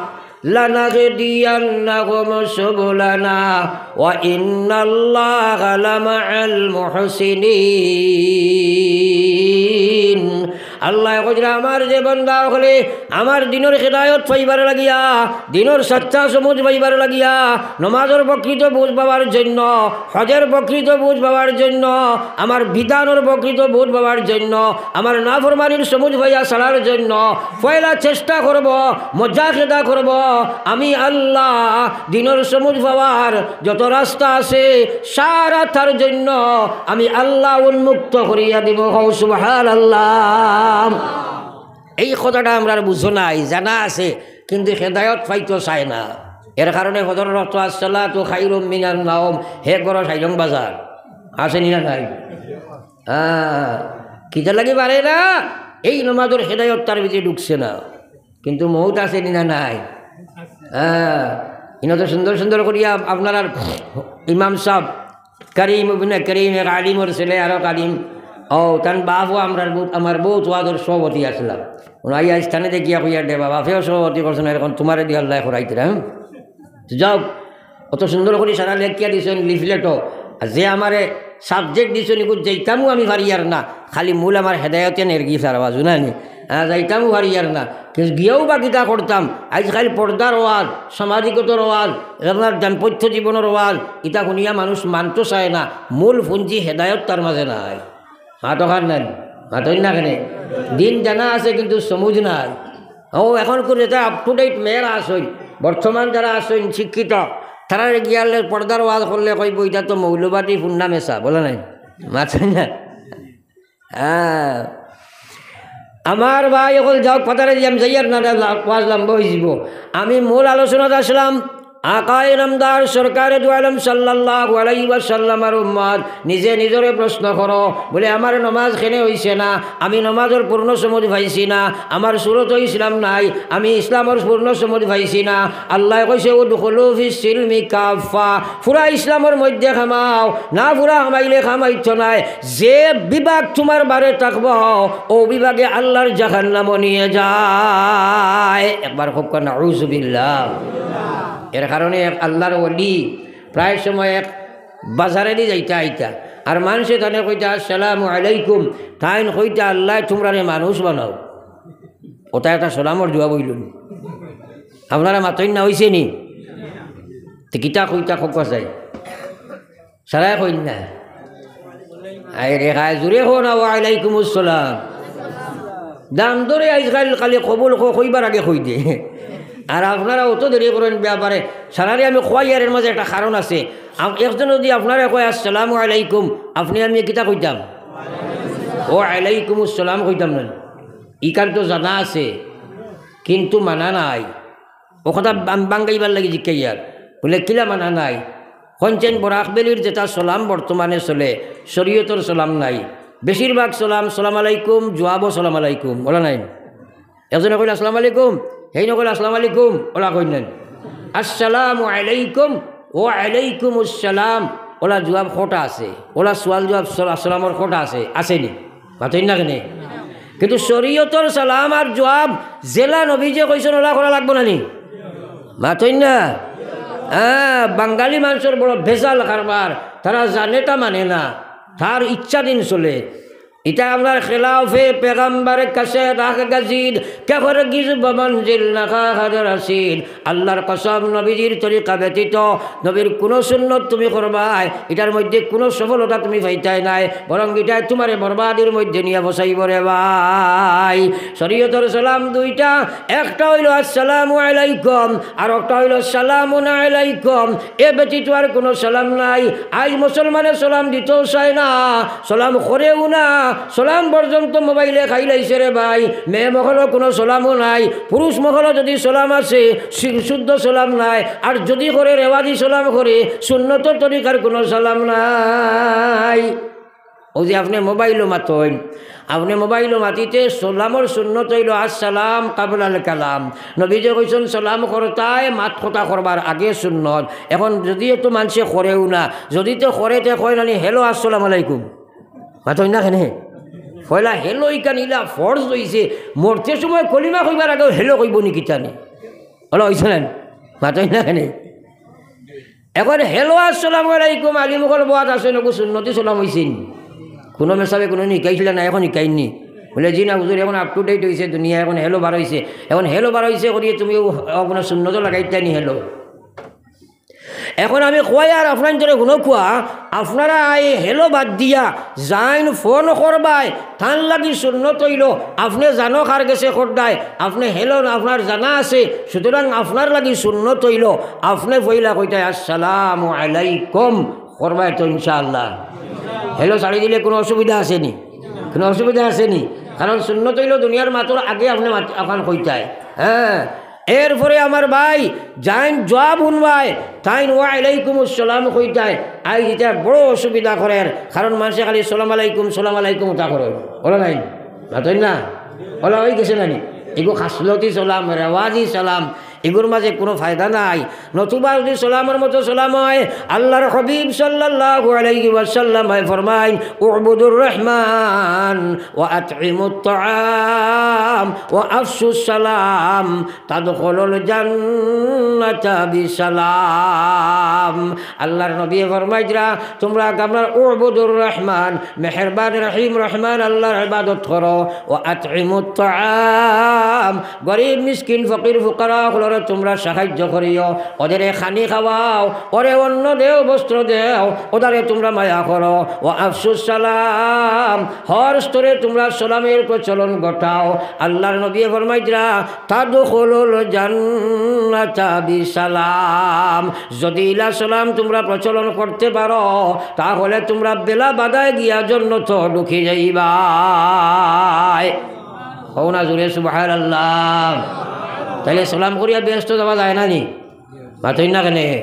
লানাহদিয়ান্নাহুম সুবুলানা ওয়া ইন্নাল্লাহা লামাআল মুহসিনিন।" আল্লায় কইরা, আমার যে বান্দা অকলে আমার দিনর হেদায়ত পাইবার লাগিয়া, দিনর সচ্চা সমুজ পাইবার লাগিয়া, নমাজর প্রকৃত বুঝ পাওয়ার জন্য, হজর প্রকৃত বুঝ পাওয়ার জন্য, আমার বিধানর প্রকৃত বুঝ পাওয়ার জন্য, আমার নাফরমানির সমুজ পাইয়া ছাড়ার জন্য পয়লা চেষ্টা করব, মুজাহেদা করব। আমি আল্লাহ দিনর সমুজ পাওয়ার যত রাস্তা আছে, সারা তার জন্য আমি আল্লাহ উন্মুক্ত করিয়া দিব। কও সুবহানাল্লাহ। এই কথাটা আমরার বুঝো নাই, জানা আছে, কিন্তু হেদায়ত পাইতো চায় না। এর কারণে ফজরর ওয়াক্ত আসসালাতু খায়রুম মিনান নাওম, হে ঘরো সাইরং বাজার। আছে নি না নাই? হ্যাঁ, কিতা লাগি পারে না? এই নমাজর হেদায়ত তার ভিতরে ঢুকছে না। কিন্তু মউত আছে নি না নাই? হ্যাঁ, ইনো তো সুন্দর সুন্দর করিয়া আপনারার ইমাম সাব করিম ইবনে করিম, এক আলিমর ছেলে, আরো আলিম। ও, তান বাপও আমরার বউত, আমার বউত ওয়াজর সভাপতি আছলা। উনি আইয়া স্থানে দেখিয়া কইয়া দেবা, "বাপেও সভাপতি করছে না, এখন তুমারে দিয়া আল্লায় করাইতরা।" হ্যাঁ? তো যাউক, অত সুন্দর করি সারা লেখিয়া দিছইন লিফলেটও। আর যে আমারে subject দিছইন, ইগুত যাইতামও আমি পারিয়ার না, খালি মূল আমার হেদায়তে নেরগি সারা বাজু না নি। হ্যাঁ, যাইতামও পারিয়ার না, কিন্তু গিয়াও বা কিতা করতাম। আইজকাইল পর্দার ওয়াজ, সামাজিকতার ওয়াজ, আপনার দাম্পত্য জীবনর ওয়াজ, ইতা হুনিয়া মানুষ মানতো চায় না। মূল পুঞ্জি হেদায়ত তার মাঝে নাই। মাতইন না কেনে? দিন জানা আছে কিন্তু সমুজ নাই। ও, এখন করে যেটা up to date মেয়েরা আছইন, বর্তমান যারা আছইন শিক্ষিত, তারারে গিয়ালে পর্দার ওয়াজ করলে কইবো, "ইটা তো মৌলবাদী ফুন্না মেসা", বলে নাই? মাতইন না? হ্যাঁ। আমার ভাই অকল যাউক, পাতারে দিয়া আমি যাইয়ার না, ওয়াজ লম্বা অইযিবো। আমি মূল আলোচনাত আছলাম, আকায়ে নামদার সরকারে দু আলম সাল্লাল্লাহু আলাইহি ওয়াসাল্লামর উম্মত, নিজে নিজরে প্রশ্ন করো, বলে, "আমার নমাজ কেনে অইছে না? আমি নমাজর পূর্ণ সমুজ পাইছি না, আমার সুরত ইসলাম নাই, আমি ইসলামর পূর্ণ সমুজ পাইছি না।" আল্লায় কইছে, "উদখুলু ফিস সিলমি কাফফা", পুরা ইসলামর মধ্যে হামাও, না পুরা হামাইলে কাম অইতো নায়। যে বিভাগ তুমার বারে থাকবো, অউ বিভাগে আল্লার জাহান্নামও নিয়া যায়। একবার কউক্কা, নাউজুবিল্লাহ। এর কারণে এক আল্লার ওলি প্রায় সময় এক বাজারেদি যাইতা আইতা, আর মানষে তানে কইতা, "আসসালামু আলাইকুম", তাইন কইতা, "আল্লায় তুমরারে মানুষ বানাউক।" ওটা একটা সালামর জুয়াব অইলো নি? আপনারা মাতইন না, অইছে নি? তে কিতা কইতা কউক্কা চাই? সারায় কইন না। আরে হায়, জুরে কও না, "ওয়া আলাইকুমুস সালাম।" দাম দরে আইজকাইল খালি কবুল ক-, কইবার আগে কই দে। আর আপনারা অত দেরি করইন ব্যাপারে। সারারে আমি কওয়াইয়ার, এর মাঝে একটা কারণ আছে। আম-, একজন যদি আপনারে কয়, "আসসালামু আলাইকুম", আপনে আমি কিতা কইতাম? "ওয়া আলাইকুমুস সালাম" কইতাম না? ইখান তো জানা আছে, কিন্তু মানা নাই। অউ কথা বাং-, বাঙ্গাইবার লাগি জিকাইয়ার। বলে, "কিলা মানা নাই?" কইনছেন, বরাক ভ্যালির যেটা সালাম বর্তমানে চলে, শরীয়তর সালাম নাই। বেশিরভাগ সালাম, "সালাম আলাইকুম", জুয়াবও "সালাম আলাইকুম", অলা নায়? একজনে কইল, "আসসালামু আলাইকুম", হেইন কইল, "আসসালামু আলাইকুম", অলা কইন নায়? "আসসালামু আলাইকুম", "ওয়া আলাইকুমুস সালাম", অলা জুয়াব কটা আছে, অলা সুয়াল জুয়াব সালা-, সালামর কটা আছে, আছে নি? মাতইন না কেনে? কিন্তু শরীয়তর সালাম আর জুয়াব যেলা নবীজিয়ে কইছইন, অলা করা লাগবো না নি? মাতইন না? হ্যাঁ, বাঙালি মানষর বড় ভেজাল কারবার, তারা জানেটা মানে না, তার ইচ্ছাধীন চলে। ইটা আপনার খেলাফে পেগাম্বারে কাছে রাখ গাজিদ, কে হরগিজ বমঞ্জিল না খা হাজার আসিদ। আল্লার কসম, নবীজির তরিকা ব্যতীত নবীর কুনু সুন্নত তুমি করবায়, ইটার মধ্যে কুনু সফলতা তুমি পাইতায় নায়, বরং ইটায় তুমারে বরবাদির মধ্যে নিয়া ফসাইবো রে ভাই। শরীয়তর সালাম দুইটা, একটা অইলো আসসালামু আলাইকুম, আর একটা অইলো সালামুন আলাইকুম। এ ব্যতীত আর কুনু সালাম নাই। আইজ মুসলমানে সালাম দিতেও চায় না, সালাম করেও না, সালাম পর্যন্ত মোবাইলে খাইলাইছে রে ভাই। মেয়ে মহলো কুনু সালামও নাই, পুরুষ মহলো যদি সালাম আছে, শু-, শুদ্ধ সালাম নাই, আর যদি করে রেওয়াজি সালাম করে, সুন্নতর তরিকার কুনু সালাম নাই। অউ যে আপনে মোবাইলো মাতইন, আপনে মোবাইলো মাতিতে সালামর সুন্নত অইলো আসসালাম কাবলাল কালাম। নবীজিয়ে কইছইন সালাম করতায় মাত কথা করবার আগে সুন্নত। এখন যদি এত মানষে করেও না, যদি তে করে তে কয় নানি, "Hello, আসসালামু আলাইকুম।" মাতইন না কেনে? পয়লা hello ইখান ইলা ফরজ অইছে, মরতে সময় কলিমা কইবার আগেও hello কইবো নি কিতা নি? অলা অইছে না নি? মাতইন না কেনে? এখন hello আসসালামু আলাইকুম, আলিম অকল বওয়াত আছইন, অগু সুন্নতি সালাম অইছে নি? কুনু মেসাবে কুনু হিকাইছিলা না, এখন হিকাইন নি? বলে, "জি না হুজুর, এখন up to date অইছে দুনিয়া, এখন hello বার অইছে।" এখন hello বার অইছে করিয়া তুমি অউ, অউ কুনু সুন্নতও লাগাইতায় নি hello? এখন আমি কওয়াইয়ার আপনাইনতরে হুনউক্কা, আপনারা এই hello বাদ দিয়া যাইন ফোন করবায়, তান লাগি সুন্নত অইলো, আপনে জানো কার গেছে কররায়, আপনে hello না, আপনার জানা আছে, সুতরাং আপনার লাগি সুন্নত অইলো, আপনে পয়লা কইতায়, "আসসালামু আলাইকুম", করবায় তো ইনশাআল্লাহ। Hello ছাড়ি দিলে কুনু অসুবিধা আছে নি? কুনু অসুবিধা আছে নি? কারণ সুন্নত অইলো দুনিয়ার মাতর আগে আপনে মাত-, অখান কইতায়। হ্যাঁ, এরপরে আমার ভাই, যাইন জুয়াব হুনবায়, তাইন "ওয়া আলাইকুমুস সালাম" কইতায়। আইজ ইটা বড় অসুবিধা করের, কারণ মানষে খালি "সালাম আলাইকুম, সালাম আলাইকুম" অতা করের। অলা নায়? মাতইন না? অলা অইগেছে না নি? ইগু খাসলতি সালাম, রেওয়াজি সালাম, ইগুর মাঝে কুনু ফায়দা নাই। নতুবা যুদি সালামর মতো সালাম অয়, আল্লার হাবিব সাল্লাল্লাহু আলাইহি ওয়াসাল্লাম ফরমাইন, "উবুদুর রহমান ওয়া আতইমুত তাআম ওয়া আফশুস সালাম তাদখুলুল জান্নাতা বিসালাম।" আল্লার নবী ফরমাইতরা, তুমরা আপনার উবুদুর রহমান, মেহেরবান রহিম রহমান আল্লার ইবাদত করো, ওয়া আতইমুত তাআম, গরিব মিসকিন ফকির ফুকারা অকলরে তুমরা সাহায্য করিও, ওদেরে খানি খাওয়াও, ওরে অন্ন দেও, বস্ত্র দেও, ওদারে তুমরা মায়া করো, ওয়া আফশুস সালাম, হর স্তরে তুমরা সালামের প্রচলন ঘটাও। আল্লার নবী ফরমাইতরা, "তাদখুলুল জান্নাতা বিসালাম।" যুদি ইলা সালাম তুমরা প্রচলন করতে পারো, তাহলে তুমরা বেলা বাদায় গিয়া জন্নত ঢুকি যাইবায়। কও না জোরে সুবহানাল্লাহ। তাইলে সালাম করিয়া বেহেস্ত যাওয়া যায় না নি? মাতইন না কেনে?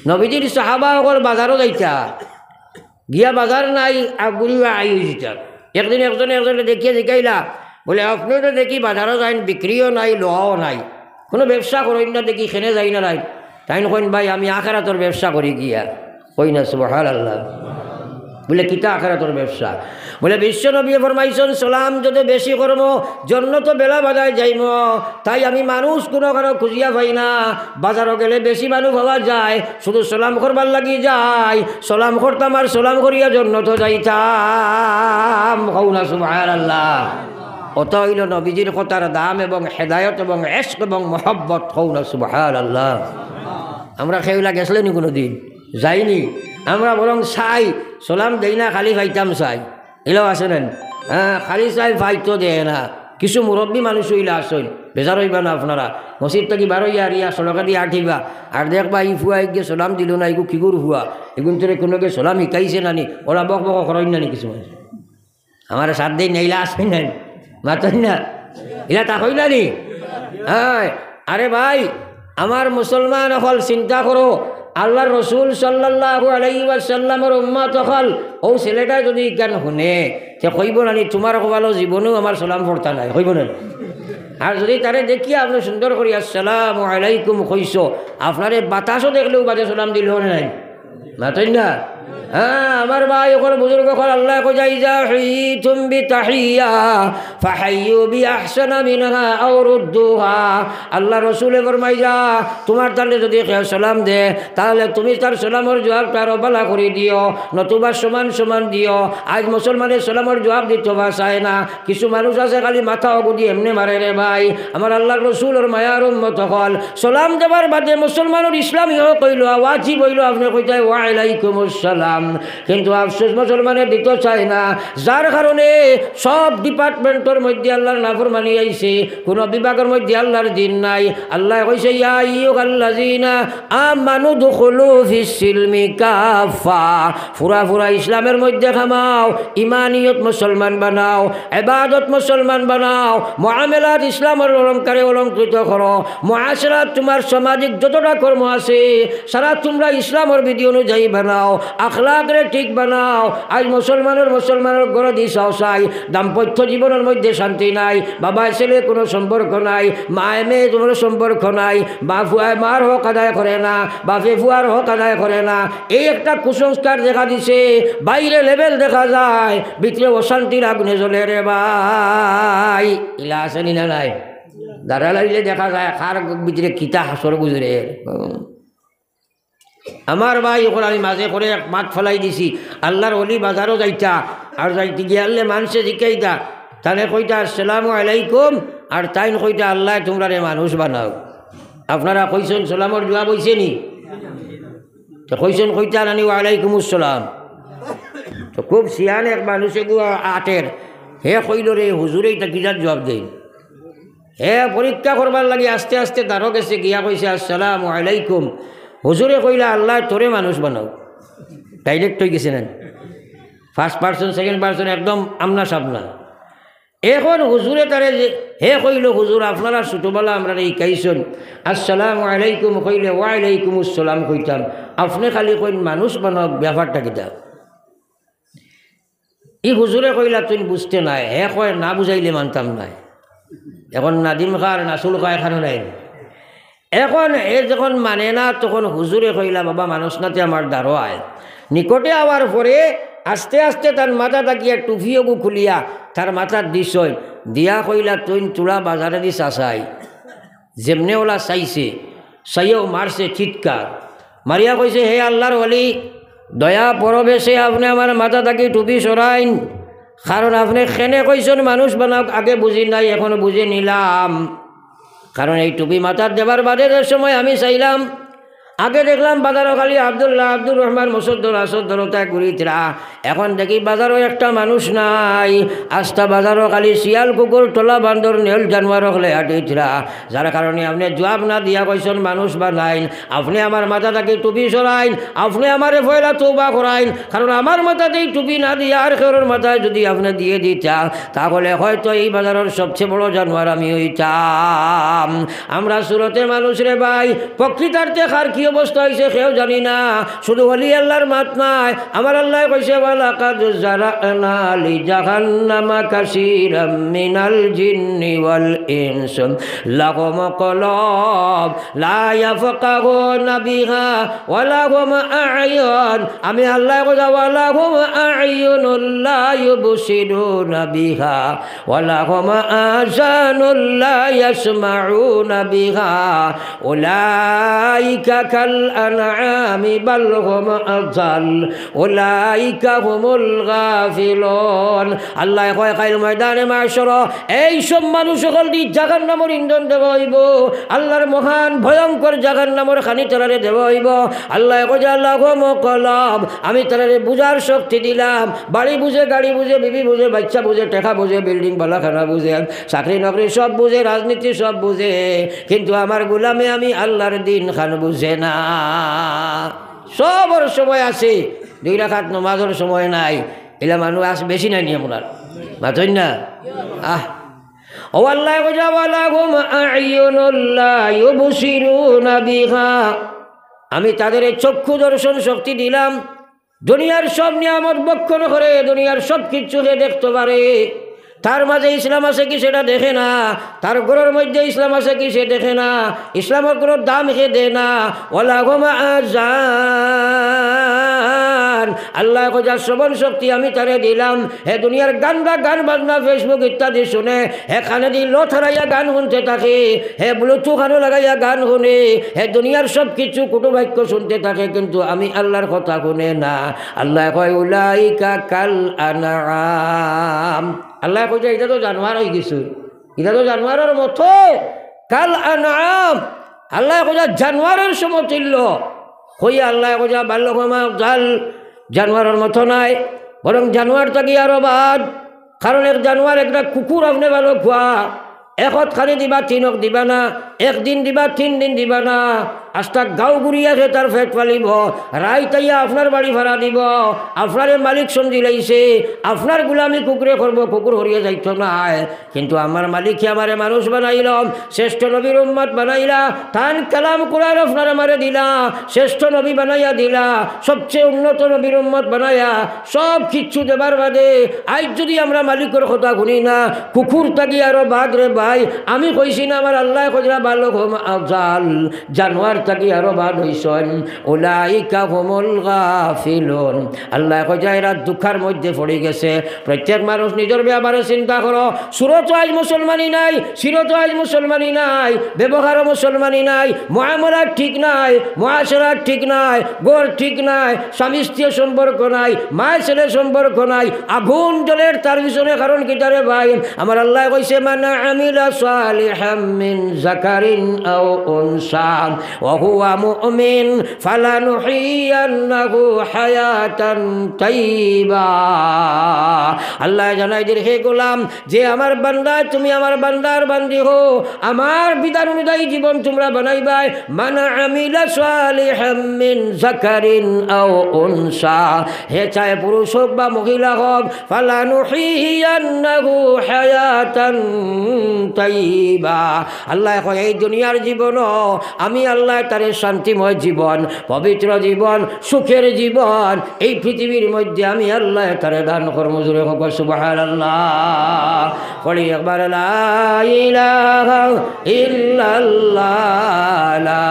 নবীজির সাহাবা অকল বাজারো যাইতা, গিয়া বাজার নাই, আগুরিয়া আই অইযিতা। একদিন একজনে একজনরে দেখিয়া জিকাইলা, বলে, "আপনে তো দেখি বাজারো যাইন, বিক্রিও নাই, লওয়াও নাই, কুনু ব্যবসা করইন না দেখি, কেনে যাইন না রাইন?" তাইন কইন, "ভাই, আমি আখেরাতর ব্যবসা করি গিয়া।" কই না সুবহানাল্লাহ। বলে, "কিতা আখেরাতর ব্যবসা?" বলে, "বিশ্ব নবী ফরমাইছইন, সালাম যত বেশি করমু, জন্নত বেলা বাদায় যাইমু। তাই আমি মানুষ কুনু কারো খুঁজিয়া পাই না, বাজারো গেলে বেশি মানুষ পাওয়া যায়, শুধু সালাম করবার লাগি যাই, সালাম করতাম আর সালাম করিয়া জন্নত যাইতাম।" কও না সুবহানাল্লাহ। অতা অইলো নবীজির কথার দাম এবং হেদায়ত এবং ইশক এবং মহব্বত। কও না সুবহানাল্লাহ। আমরা কেউ ইলা গেছলে নি কুনুদিন? যাইনি। আমরা বরং চাই, সালাম দেই না, খালি পাইতাম চাই। ইলাও আছে না নি? হ্যাঁ, খালি চাই, পাইতো দেয় না। কিছু মুরব্বি মানুষ ইলা আছইন, বেজার অইবা না আপনারা। মসজিদ থাকি বারইয়া আরিয়া সড়কেদি আটিবা, আর দেখবা ই ফুয়া ইগে সালাম দিলো না, ইগু কিগুর ফুয়া, ইগুন তোরে কুনুগে সালাম হিকাইছে না নি, ওরা বক বক করইন না নি কিছু মানুষ। আমারে সাথ দেইন না, ইলা আছইন না নি? মাতইন না? ইলা থাকইন না নি? হ্যাঁ, আরে ভাই, আমার মুসলমান অকল চিন্তা করো, আল্লার রসুল সাল্লাল্লাহু আলাইহি ওয়াসাল্লামর উম্মত অকল, অউ ছেলেটায় যুদি ইখান হুনে, তে কইবো না নি, "তুমার কপালো জীবনেও আমার সালাম পড়তা নায়", কইবো না নি? আর যুদি তারে দেখিয়া আপনে সুন্দর করি "আসসালামু আলাইকুম" কইছো, আপনারে বাতাসো দেখলেও বাদে সালাম দিলো না নি? মাতইন না? হ্যাঁ, আমার ভাই অকল, বুজুর্গ অকল, আল্লায় কইরা, "ইযা হুয়িতুম বিতাহিয়্যা ফাহাইয়ু বিআহসানা মিনহা আও রুদ্দুহা।" আল্লার রসুলে ফরমাইরা, তুমার তানরে যুদি কেউ সালাম দে, তাহলে তুমি তার সালামর জুয়াবটা আরো ভালা করি দিও, নতুবা সমান সমান দিও। আইজ মুসলমানে সালামর জুয়াব দিতো বা চায় না, কিছু মানুষ আছে খালি মাথা অগুদি এমনে মারে রে ভাই। আমার আল্লার রসুলর মায়ার উম্মত অকল, সালাম দেবার বাদে মুসলমানর ইসলামী হক অইলো, ওয়াজিব অইলো আপনে কইতায় "ওয়ালাইকুমুস সালাম", কিন্তু আফসোস মুসলমানে দিতো চায় না, যার কারণে সব ডিপার্টমেন্টর মধ্যে আল্লার নাফরমানি আইছে, কুনু বিভাগর মধ্যে আল্লার দ্বীন নাই। আল্লায় কইছে, "ইয়া আইয়ুহাল্লাযীনা আমানু দুখুলু ফিস সিলমি কাফফা।" ফুরা ফুরা ইসলামর মধ্যে হামাও, ইমানিয়ত মুসলমান বানাও, এবাদত মুসলমান বানাও, মুআমালাত ইসলামর অলংকারে অলংকৃত করো, মুআশারাত তুমার সামাজিক যতটা কর্ম আছে, সারা তুমরা ইসলামর বিধি অনুযায়ী বানাও, আখলাকরে ঠিক বানাও। আইজ মুসলমানর, মুসলমানর ঘরদি চাও চাই, দাম্পত্য জীবনর মধ্যে শান্তি নাই, বাবায় ছেলে কুনু সম্পর্ক নাই, মায়ে মেয়ে কুনু সম্পর্ক নাই, বা ফুয়ায় মার হক আদায় করে না, বাপে ফুয়ার হক আদায় করে না। এই একটা কুসংস্কার দেখা দিছে, বাইরে লেভেল দেখা যায়, ভিতরে অশান্তির আগুনে জ্বলে রে ভাই। ইলা আছে নি না নাই? দাঁড়া লাগলে দেখা যায় কার ভিতরে কিতা হাসর গুজরে। আমার ভাই অকল, আমি মাঝে করে এক মাত ফালাই দিছি, আল্লার অলি বাজারো যাইতা, আর যাইতে গিয়া আল্লে মানষে জিকাইতা, তানে কইতা "আসসালামু আলাইকুম", আর তাইন কইতা "আল্লায় তুমরারে মানুষ বানাউক।" আপনারা কইছইন, সালামর জুয়াব অইছে নি? তে কইছইন, কইতা না নি "ওয়ালাইকুমুস সালাম"? তো খুব শিয়ান এক মানুষ এগু আটের, হে কইলো রে, "হুজুরে ইতা কিজাত জুয়াব দেইন?" হে পরীক্ষা করবার লাগি আস্তে আস্তে দারো গেছে, গিয়া কইছে "আসসালামু আলাইকুম", হুজুরে কইলা "আল্লায় তোরে মানুষ বানাউক।" ডাইরেক্ট অইগেছে না? ফার্স্ট পারসন, সেকেন্ড পারসন, একদম আমনা সামনা। এখন হুজুরে তারে যে, হে কইলো, "হুজুর, আপনারা ছোটবেলা আমরারে হিকাইছইন, আসসালামু আলাইকুম কইলে ওয়ালাইকুমুস সালাম কইতাম, আপনে খালি কইন মানুষ বানাউক, ব্যাপারটা কিতা?" ই হুজুরে কইলা, "তুইন বুঝতে নায়।" হে কয়, "না বুঝাইলে মানতাম নায়।" এখন নাদিম খার, নাসুল খায় খানো নাই। এখন এ যখন মানে না, তখন হুজুরে কইলা, "বাবা, মানস না তে আমার দ্বারো আয়।" নিকটে আওয়ার পরে আস্তে আস্তে তার মাথা থাকিয়া টুপি ওগু খুলিয়া তার মাথাত দিছইন, দিয়া কইলা, "তুইন তুলা বাজারেদি চাচাই।" যেমনে ওলা চাইছে, চাইয়াউ মারছে চিৎকার। মারিয়া কইছে, "হে আল্লাহর ওলি, দয়া পরবেশে আপনে আমার মাথা থাকি টুপি সরাইন, কারণ আপনে কেনে কইছইন মানুষ বানাউক, আগে বুঝি নাই, এখন বুঝে নিলাম। কারণ এই টুপি মাথাত দেবার বাদে যে সময় আমি চাইলাম, আগে দেখলাম বাজারো খালি আব্দুল্লাহ, আব্দুর রহমান, মুসদ্দর, আসদ্দর তাই ঘুরিতরা, এখন দেখি বাজারো একটা মানুষ নাই, আস্তা বাজারো খালি শিয়াল, কুকুর, টলা, বান্দর, নেউল, জানোয়ার অকলে আটিতরা।" যার কারণে আপনে জুয়াব না দিয়া কইছইন মানুষ বানাইন। আপনে আমার মাথা থাকি টুপি সরাইন, আপনে আমারে পয়লা তওবা করাইন, কারণ আমার মাথাত এই টুপি না দিয়া আর কেউরর মাথাত যুদি আপনে দিয়ে দিতা, তাহলে হয়তো এই বাজারর সবচেয়ে বড় জানোয়ার আমি অইতাম। আমরা সুরতর মানুষ রে ভাই, প্রকৃতার্থে কার কি অবস্থা অইছে কেউ জানি না, শুধু ওলি আল্লাহর মাত নায়। আমার আল্লায় কইছে, "ওয়ালাকাদ জারা'না লিজাহান্নামা কাসীরাম মিনাল জিন্নি ওয়াল ইনস লাহুম কুলুব লা ইয়াফকাহুনা বিহা ওয়া লাহুম আ'য়ুন।" আমি আল্লায় কইছি, "ওয়া লাহুম আ'য়ুনুল লা ইউবসিরুনা বিহা ওয়া লাহুম আযানুল লা ইয়াসমাউনা বিহা।" উলাইকা কাল আনআমি বাল হুম আযাল, উলাইকা হুমুল গাফিলুন। আল্লায় কয়, কাইল ময়দানে মাহশর এই সব মানুষ অকলদি জাহান্নামর ইন্ধন দেওয়া অইবো, আল্লাহর মহান ভয়ঙ্কর জাহান্নামর খানি তারারে দেওয়া অইবো। আল্লায় কয় যে, "লাহুম কুলুব, আমি তারারে বুঝার শক্তি দিলাম, বাড়ি বুঝে, গাড়ি বুঝে, বিবি বুঝে, বাইচ্চা বুঝে, টেকা বুঝে, বিল্ডিং বালাখানা বুঝে, চাকরি নকরি সব বুঝে, রাজনীতি সব বুঝে, কিন্তু আমার গুলামে আমি আল্লাহর দিন খান বুঝে না।" সবর সময় আছে, দুই রাকাত নমাজর সময় নাই। ইলা মানুষ আস বেশি নাই নি আপনার? মাতইন না? আহ। ও আল্লায় কইছে, "ওয়া লাহুম আ'য়ুনুল লা ইউবসিরুনা বিহা।" আমি তাদের এই চক্ষু দর্শন শক্তি দিলাম, দুনিয়ার সব নিয়ামত ভক্ষণ করে, দুনিয়ার সব কিছু হে দেখতে পারে। তার মাঝে ইসলাম আছে কি সেটা দেখে না, তার ঘরর মধ্যে ইসলাম আছে কি সে দেখে না, ইসলামর কোনো দাম হে দেয় না। ওয়া লাহুম আযান, আল্লায় কইছে শ্রবণ শক্তি আমি তারে দিলাম, হে দুনিয়ার গান্দা গান বাজনা, Facebook ইত্যাদি শুনে, হে কানেদি লথরাইয়া গান হুনতে থাকে, হে Bluetooth কানো লাগাইয়া গান হুনে, হে দুনিয়ার সব কিছু কটু বাক্য শুনতে থাকে, কিন্তু আমি আল্লাহর কথা হুনে না। আল্লায় কয়, "উলাইকা কাল আনআম।" আল্লায় কয় যে, "ইতা তো জানোয়ার অইগেছে, ইতা তো জানোয়ারর মতো।" কাল আনআম, আল্লায় কয় যে, "জানোয়ারর সমতুল্য।" কইয়া আল্লায় কয় যে, "বাল হুম আযাল।" জানোয়ারর মতো নায়, বরং জানোয়ার থাকি আরো বাদ। কারণ এক জানোয়ার, একটা কুকুর আপনে ভালা খুয়া, এক অত খানি দিবা, তিন অত দিবা না, এক দিন দিবা, তিন দিন দিবা না, আস্তা গাঁও ঘুরিয়া হে তার পেট পালিবো, রাইত আইয়া আপনার বাড়ি ফাড়া দিবো, আপনারে মালিক সমঝিলাইছে, আপনার গুলামি কুকুরে করবো, কুকুর হরিয়া যাইতো নায়। কিন্তু আমার মালিকে আমারে মানুষ বানাইলা, শ্রেষ্ঠ নবীর উম্মত বানাইলা, তান কালাম কোরআন আপনার আমারে দিলা, শ্রেষ্ঠ নবী বানাইয়া দিলা, সবচেয়ে উন্নত নবীর উম্মত বানাইয়া, সব কিচ্ছু দেবার বাদে আইজ যুদি আমরা মালিকর কথা হুনি না, কুকুর থাকি আরো বাদ রে ভাই, আমি কইছি না, আমার আল্লায় কইরা বাল হুম আযাল, জানোয়ার থাকি আরো বাদ অইছইন, উলাইকা হুমুল গাফিলুন। আল্লায় কইরা এরা ধুকার মধ্যে পড়ি গেছে। প্রত্যেক মানুষ নিজর ব্যাপারে চিন্তা করো। সুরত আইজ মুসলমানি নাই, সিরত আইজ মুসলমানি নাই, ব্যবহারও মুসলমানি নাই, মুআমালাত ঠিক নাই, মুআশারাত ঠিক নাই, ঘর ঠিক নাই, স্বামী স্ত্রীর সম্পর্ক নাই, মায় ছেলের সম্পর্ক নাই, আগুন জ্বলের তার পিছনে কারণ কিতা রে ভাই? আমার আল্লায় কইছে, "মান আমিলা সালিহাম মিন যাকারিন আও উনসা ওয়া হুয়া মুমিন ফালানুহিয়ান্নাহু হায়াতান তাইয়্যিবা।" আল্লায় জানাই দের, হে গোলাম, যে আমার বান্দা, তুমি আমার বান্দার বান্দি হো, আমার বিধান অনুযায়ী জীবন তোমরা বানাইবায়। মান আমিলা সালিহাম মিন যাকারিন আও উনসা, হে চায় পুরুষ হোক বা মহিলা হোক, ফালানুহিয়ান্নাহু হায়াতান তাইয়্যিবা। আল্লায় কয়, এই দুনিয়ার জীবনও আমি আল্লায় তারে শান্তিময় জীবন, পবিত্র জীবন, সুখের জীবন এই পৃথিবীর মধ্যে আমি আল্লায় তারে দান করমু। জোরে কউক্কা সুবহানাল্লাহ। পড়ি একবার, লা ইলাহা ইল্লাল্লাহ, লা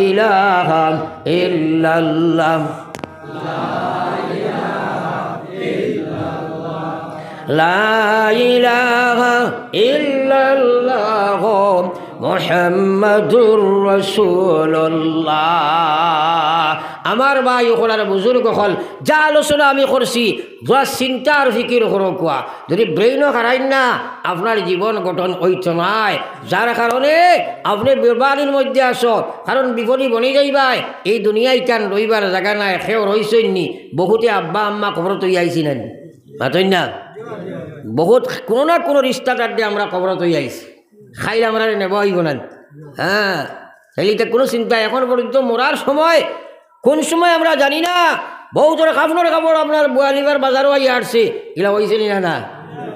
ইলাহা ইল্লাল্লাহ। লা ইলাহা ইল্লাল্লাহ মুহাম্মাদুর রাসূলুল্লাহ। আমার ভাই অকল আর বুজুর্গ অকল, যে আলোচনা আমি করছি, যুদি চিন্তা আর ফিকির করউক্কা, যুদি ব্রেইনো খাটাইন না, আপনার জীবন গঠন অইতো নায়। যার কারণে আপনে বেরবাদির মধ্যে আছো, কারণ বিপদো বনি যাইবায়। এই দুনিয়াখান রইবার জাগা নায়, কেউ রইছইন নি, বহুতে আব্বা আম্মা কবরো থইয়া আইছি না নি? মাতইন না? বহুত কুনু না কুনু রিস্তার দ্বারা আমরা কবরো থইয়া আইছি। কাইল আমরারে নেওয়া অইবো না নি? হ্যাঁ, তাইলে ইতা কুনু চিন্তা, এখন পর্যন্ত মরার সময়, কুন সময় আমরা জানি না। বউতর কাফনর কাপড় আপনার বোয়ালিবার বাজারো আইয়া আটছে, ইলা অইছে নি না? না।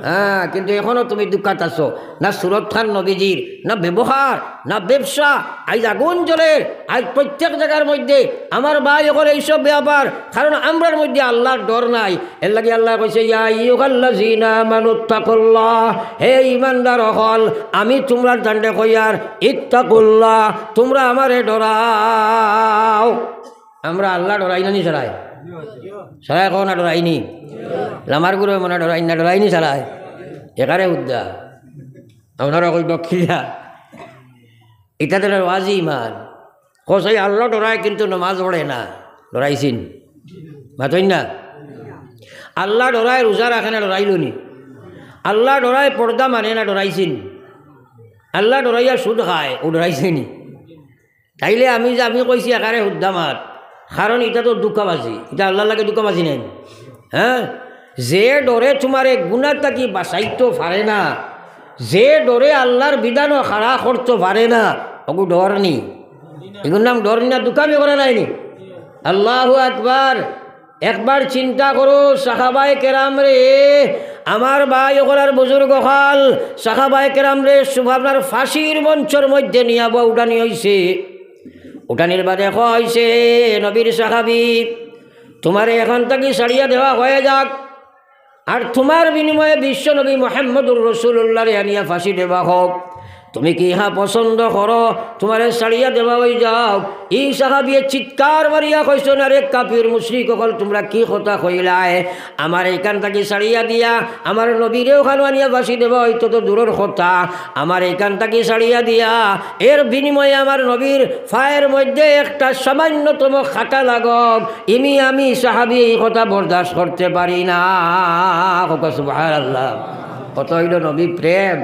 হ্যাঁ, কিন্তু এখনো তুমি দুঃখাত আছো। না সুরত খান নবীজির, না ব্যবহার, না ব্যবসা। আইজ আগুন জ্বলের, আইজ প্রত্যেক জাগার মধ্যে আমার ভাই অকল এইসব ব্যাপার, কারণ আমরার মধ্যে আল্লার ডর নাই। এরলাগি আল্লায় কইছে, ইয়া আইয়ুহাল্লাযীনা আমানুত্তাকুল্লাহ, হে ঈমানদার অকল, আমি তুমরার তানরে কইয়ার, ইত্তাকুল্লাহ, তুমরা আমারে ডরাও। আমরা আল্লা ডরাই না নি সারায়? সারায় কও না ডরাই নি? লামার গুরু মনে ডরাই না, ডরাই নি সারায়? একারে হুদ্দা। আপনারা কইবা কিলা? ইটা তো ওয়াজি ইমান। কও চাই আল্লা ডরায় কিন্তু নমাজ পড়ে না। ডরাইছি নি? মাতইন না? আল্লা ডরায় রোজা রাখে না, ডরাইলো নি? আল্লা ডরায় পর্দা মানে না, ডরাইছি নি? আল্লা ডরাইয়া সুদ খায়, অউ ডরাইছে নি? তাইলে আমি যে আমি কইছি একারে হুদ্দা মাত, কারণ ইটা তো ধুকাবাজি, ইটা আল্লার লগে ধুকাবাজি নায় নি? হ্যাঁ, যে ডরে তুমারে গুনা থাকি বাচাইতো পারে না, যে ডরে আল্লার বিধানো খাড়া করতো পারে না, অগু ডর নি? ইগুর নাম ডর নি না, ধুকামি করে নায় নি? আল্লাহু আকবার। একবার চিন্তা করো, সাহাবায়ে কেরামরে, আমার ভাই অকল আর বুজুর্গ অকল, সাহাবায়ে কেরামরে সুবহানার ফাঁসির মঞ্চর মধ্যে নিয়া বউডানি অইছে। উঠানির বাদে কওয়া অইছে, নবীর সাহাবী, তুমারে এখান থাকি ছাড়িয়া দেওয়া হয়ে যাক, আর তুমার বিনিময়ে বিশ্ব নবী মুহাম্মদুর রাসূলুল্লাহরে আনিয়া ফাঁসি দেওয়া হোক। তুমি কি ইহা পছন্দ করো? তুমারে ছাড়িয়া দেওয়া অই যাউক। ই সাহাবিয়ে চিৎকার মারিয়া কইছইন, আরে কাফির মুশরিক অকল, তুমরা কি কথা কইলায়? আমারে এখান থাকি ছাড়িয়া দিয়া আমার নবীরে অখানো আনিয়া ফাঁসি দেওয়া অইতো তো দূরর কথা, আমারে এখান থাকি ছাড়িয়া দিয়া এর বিনিময়ে আমার নবীর পায়ের মধ্যে একটা সামান্যতম কাটা লাগউক, ইনি আমি সাহাবী ই কথা বরদাস্ত করতে পারি না। কউক্কা সুবহানাল্লাহ। কত অইলো নবী প্রেম।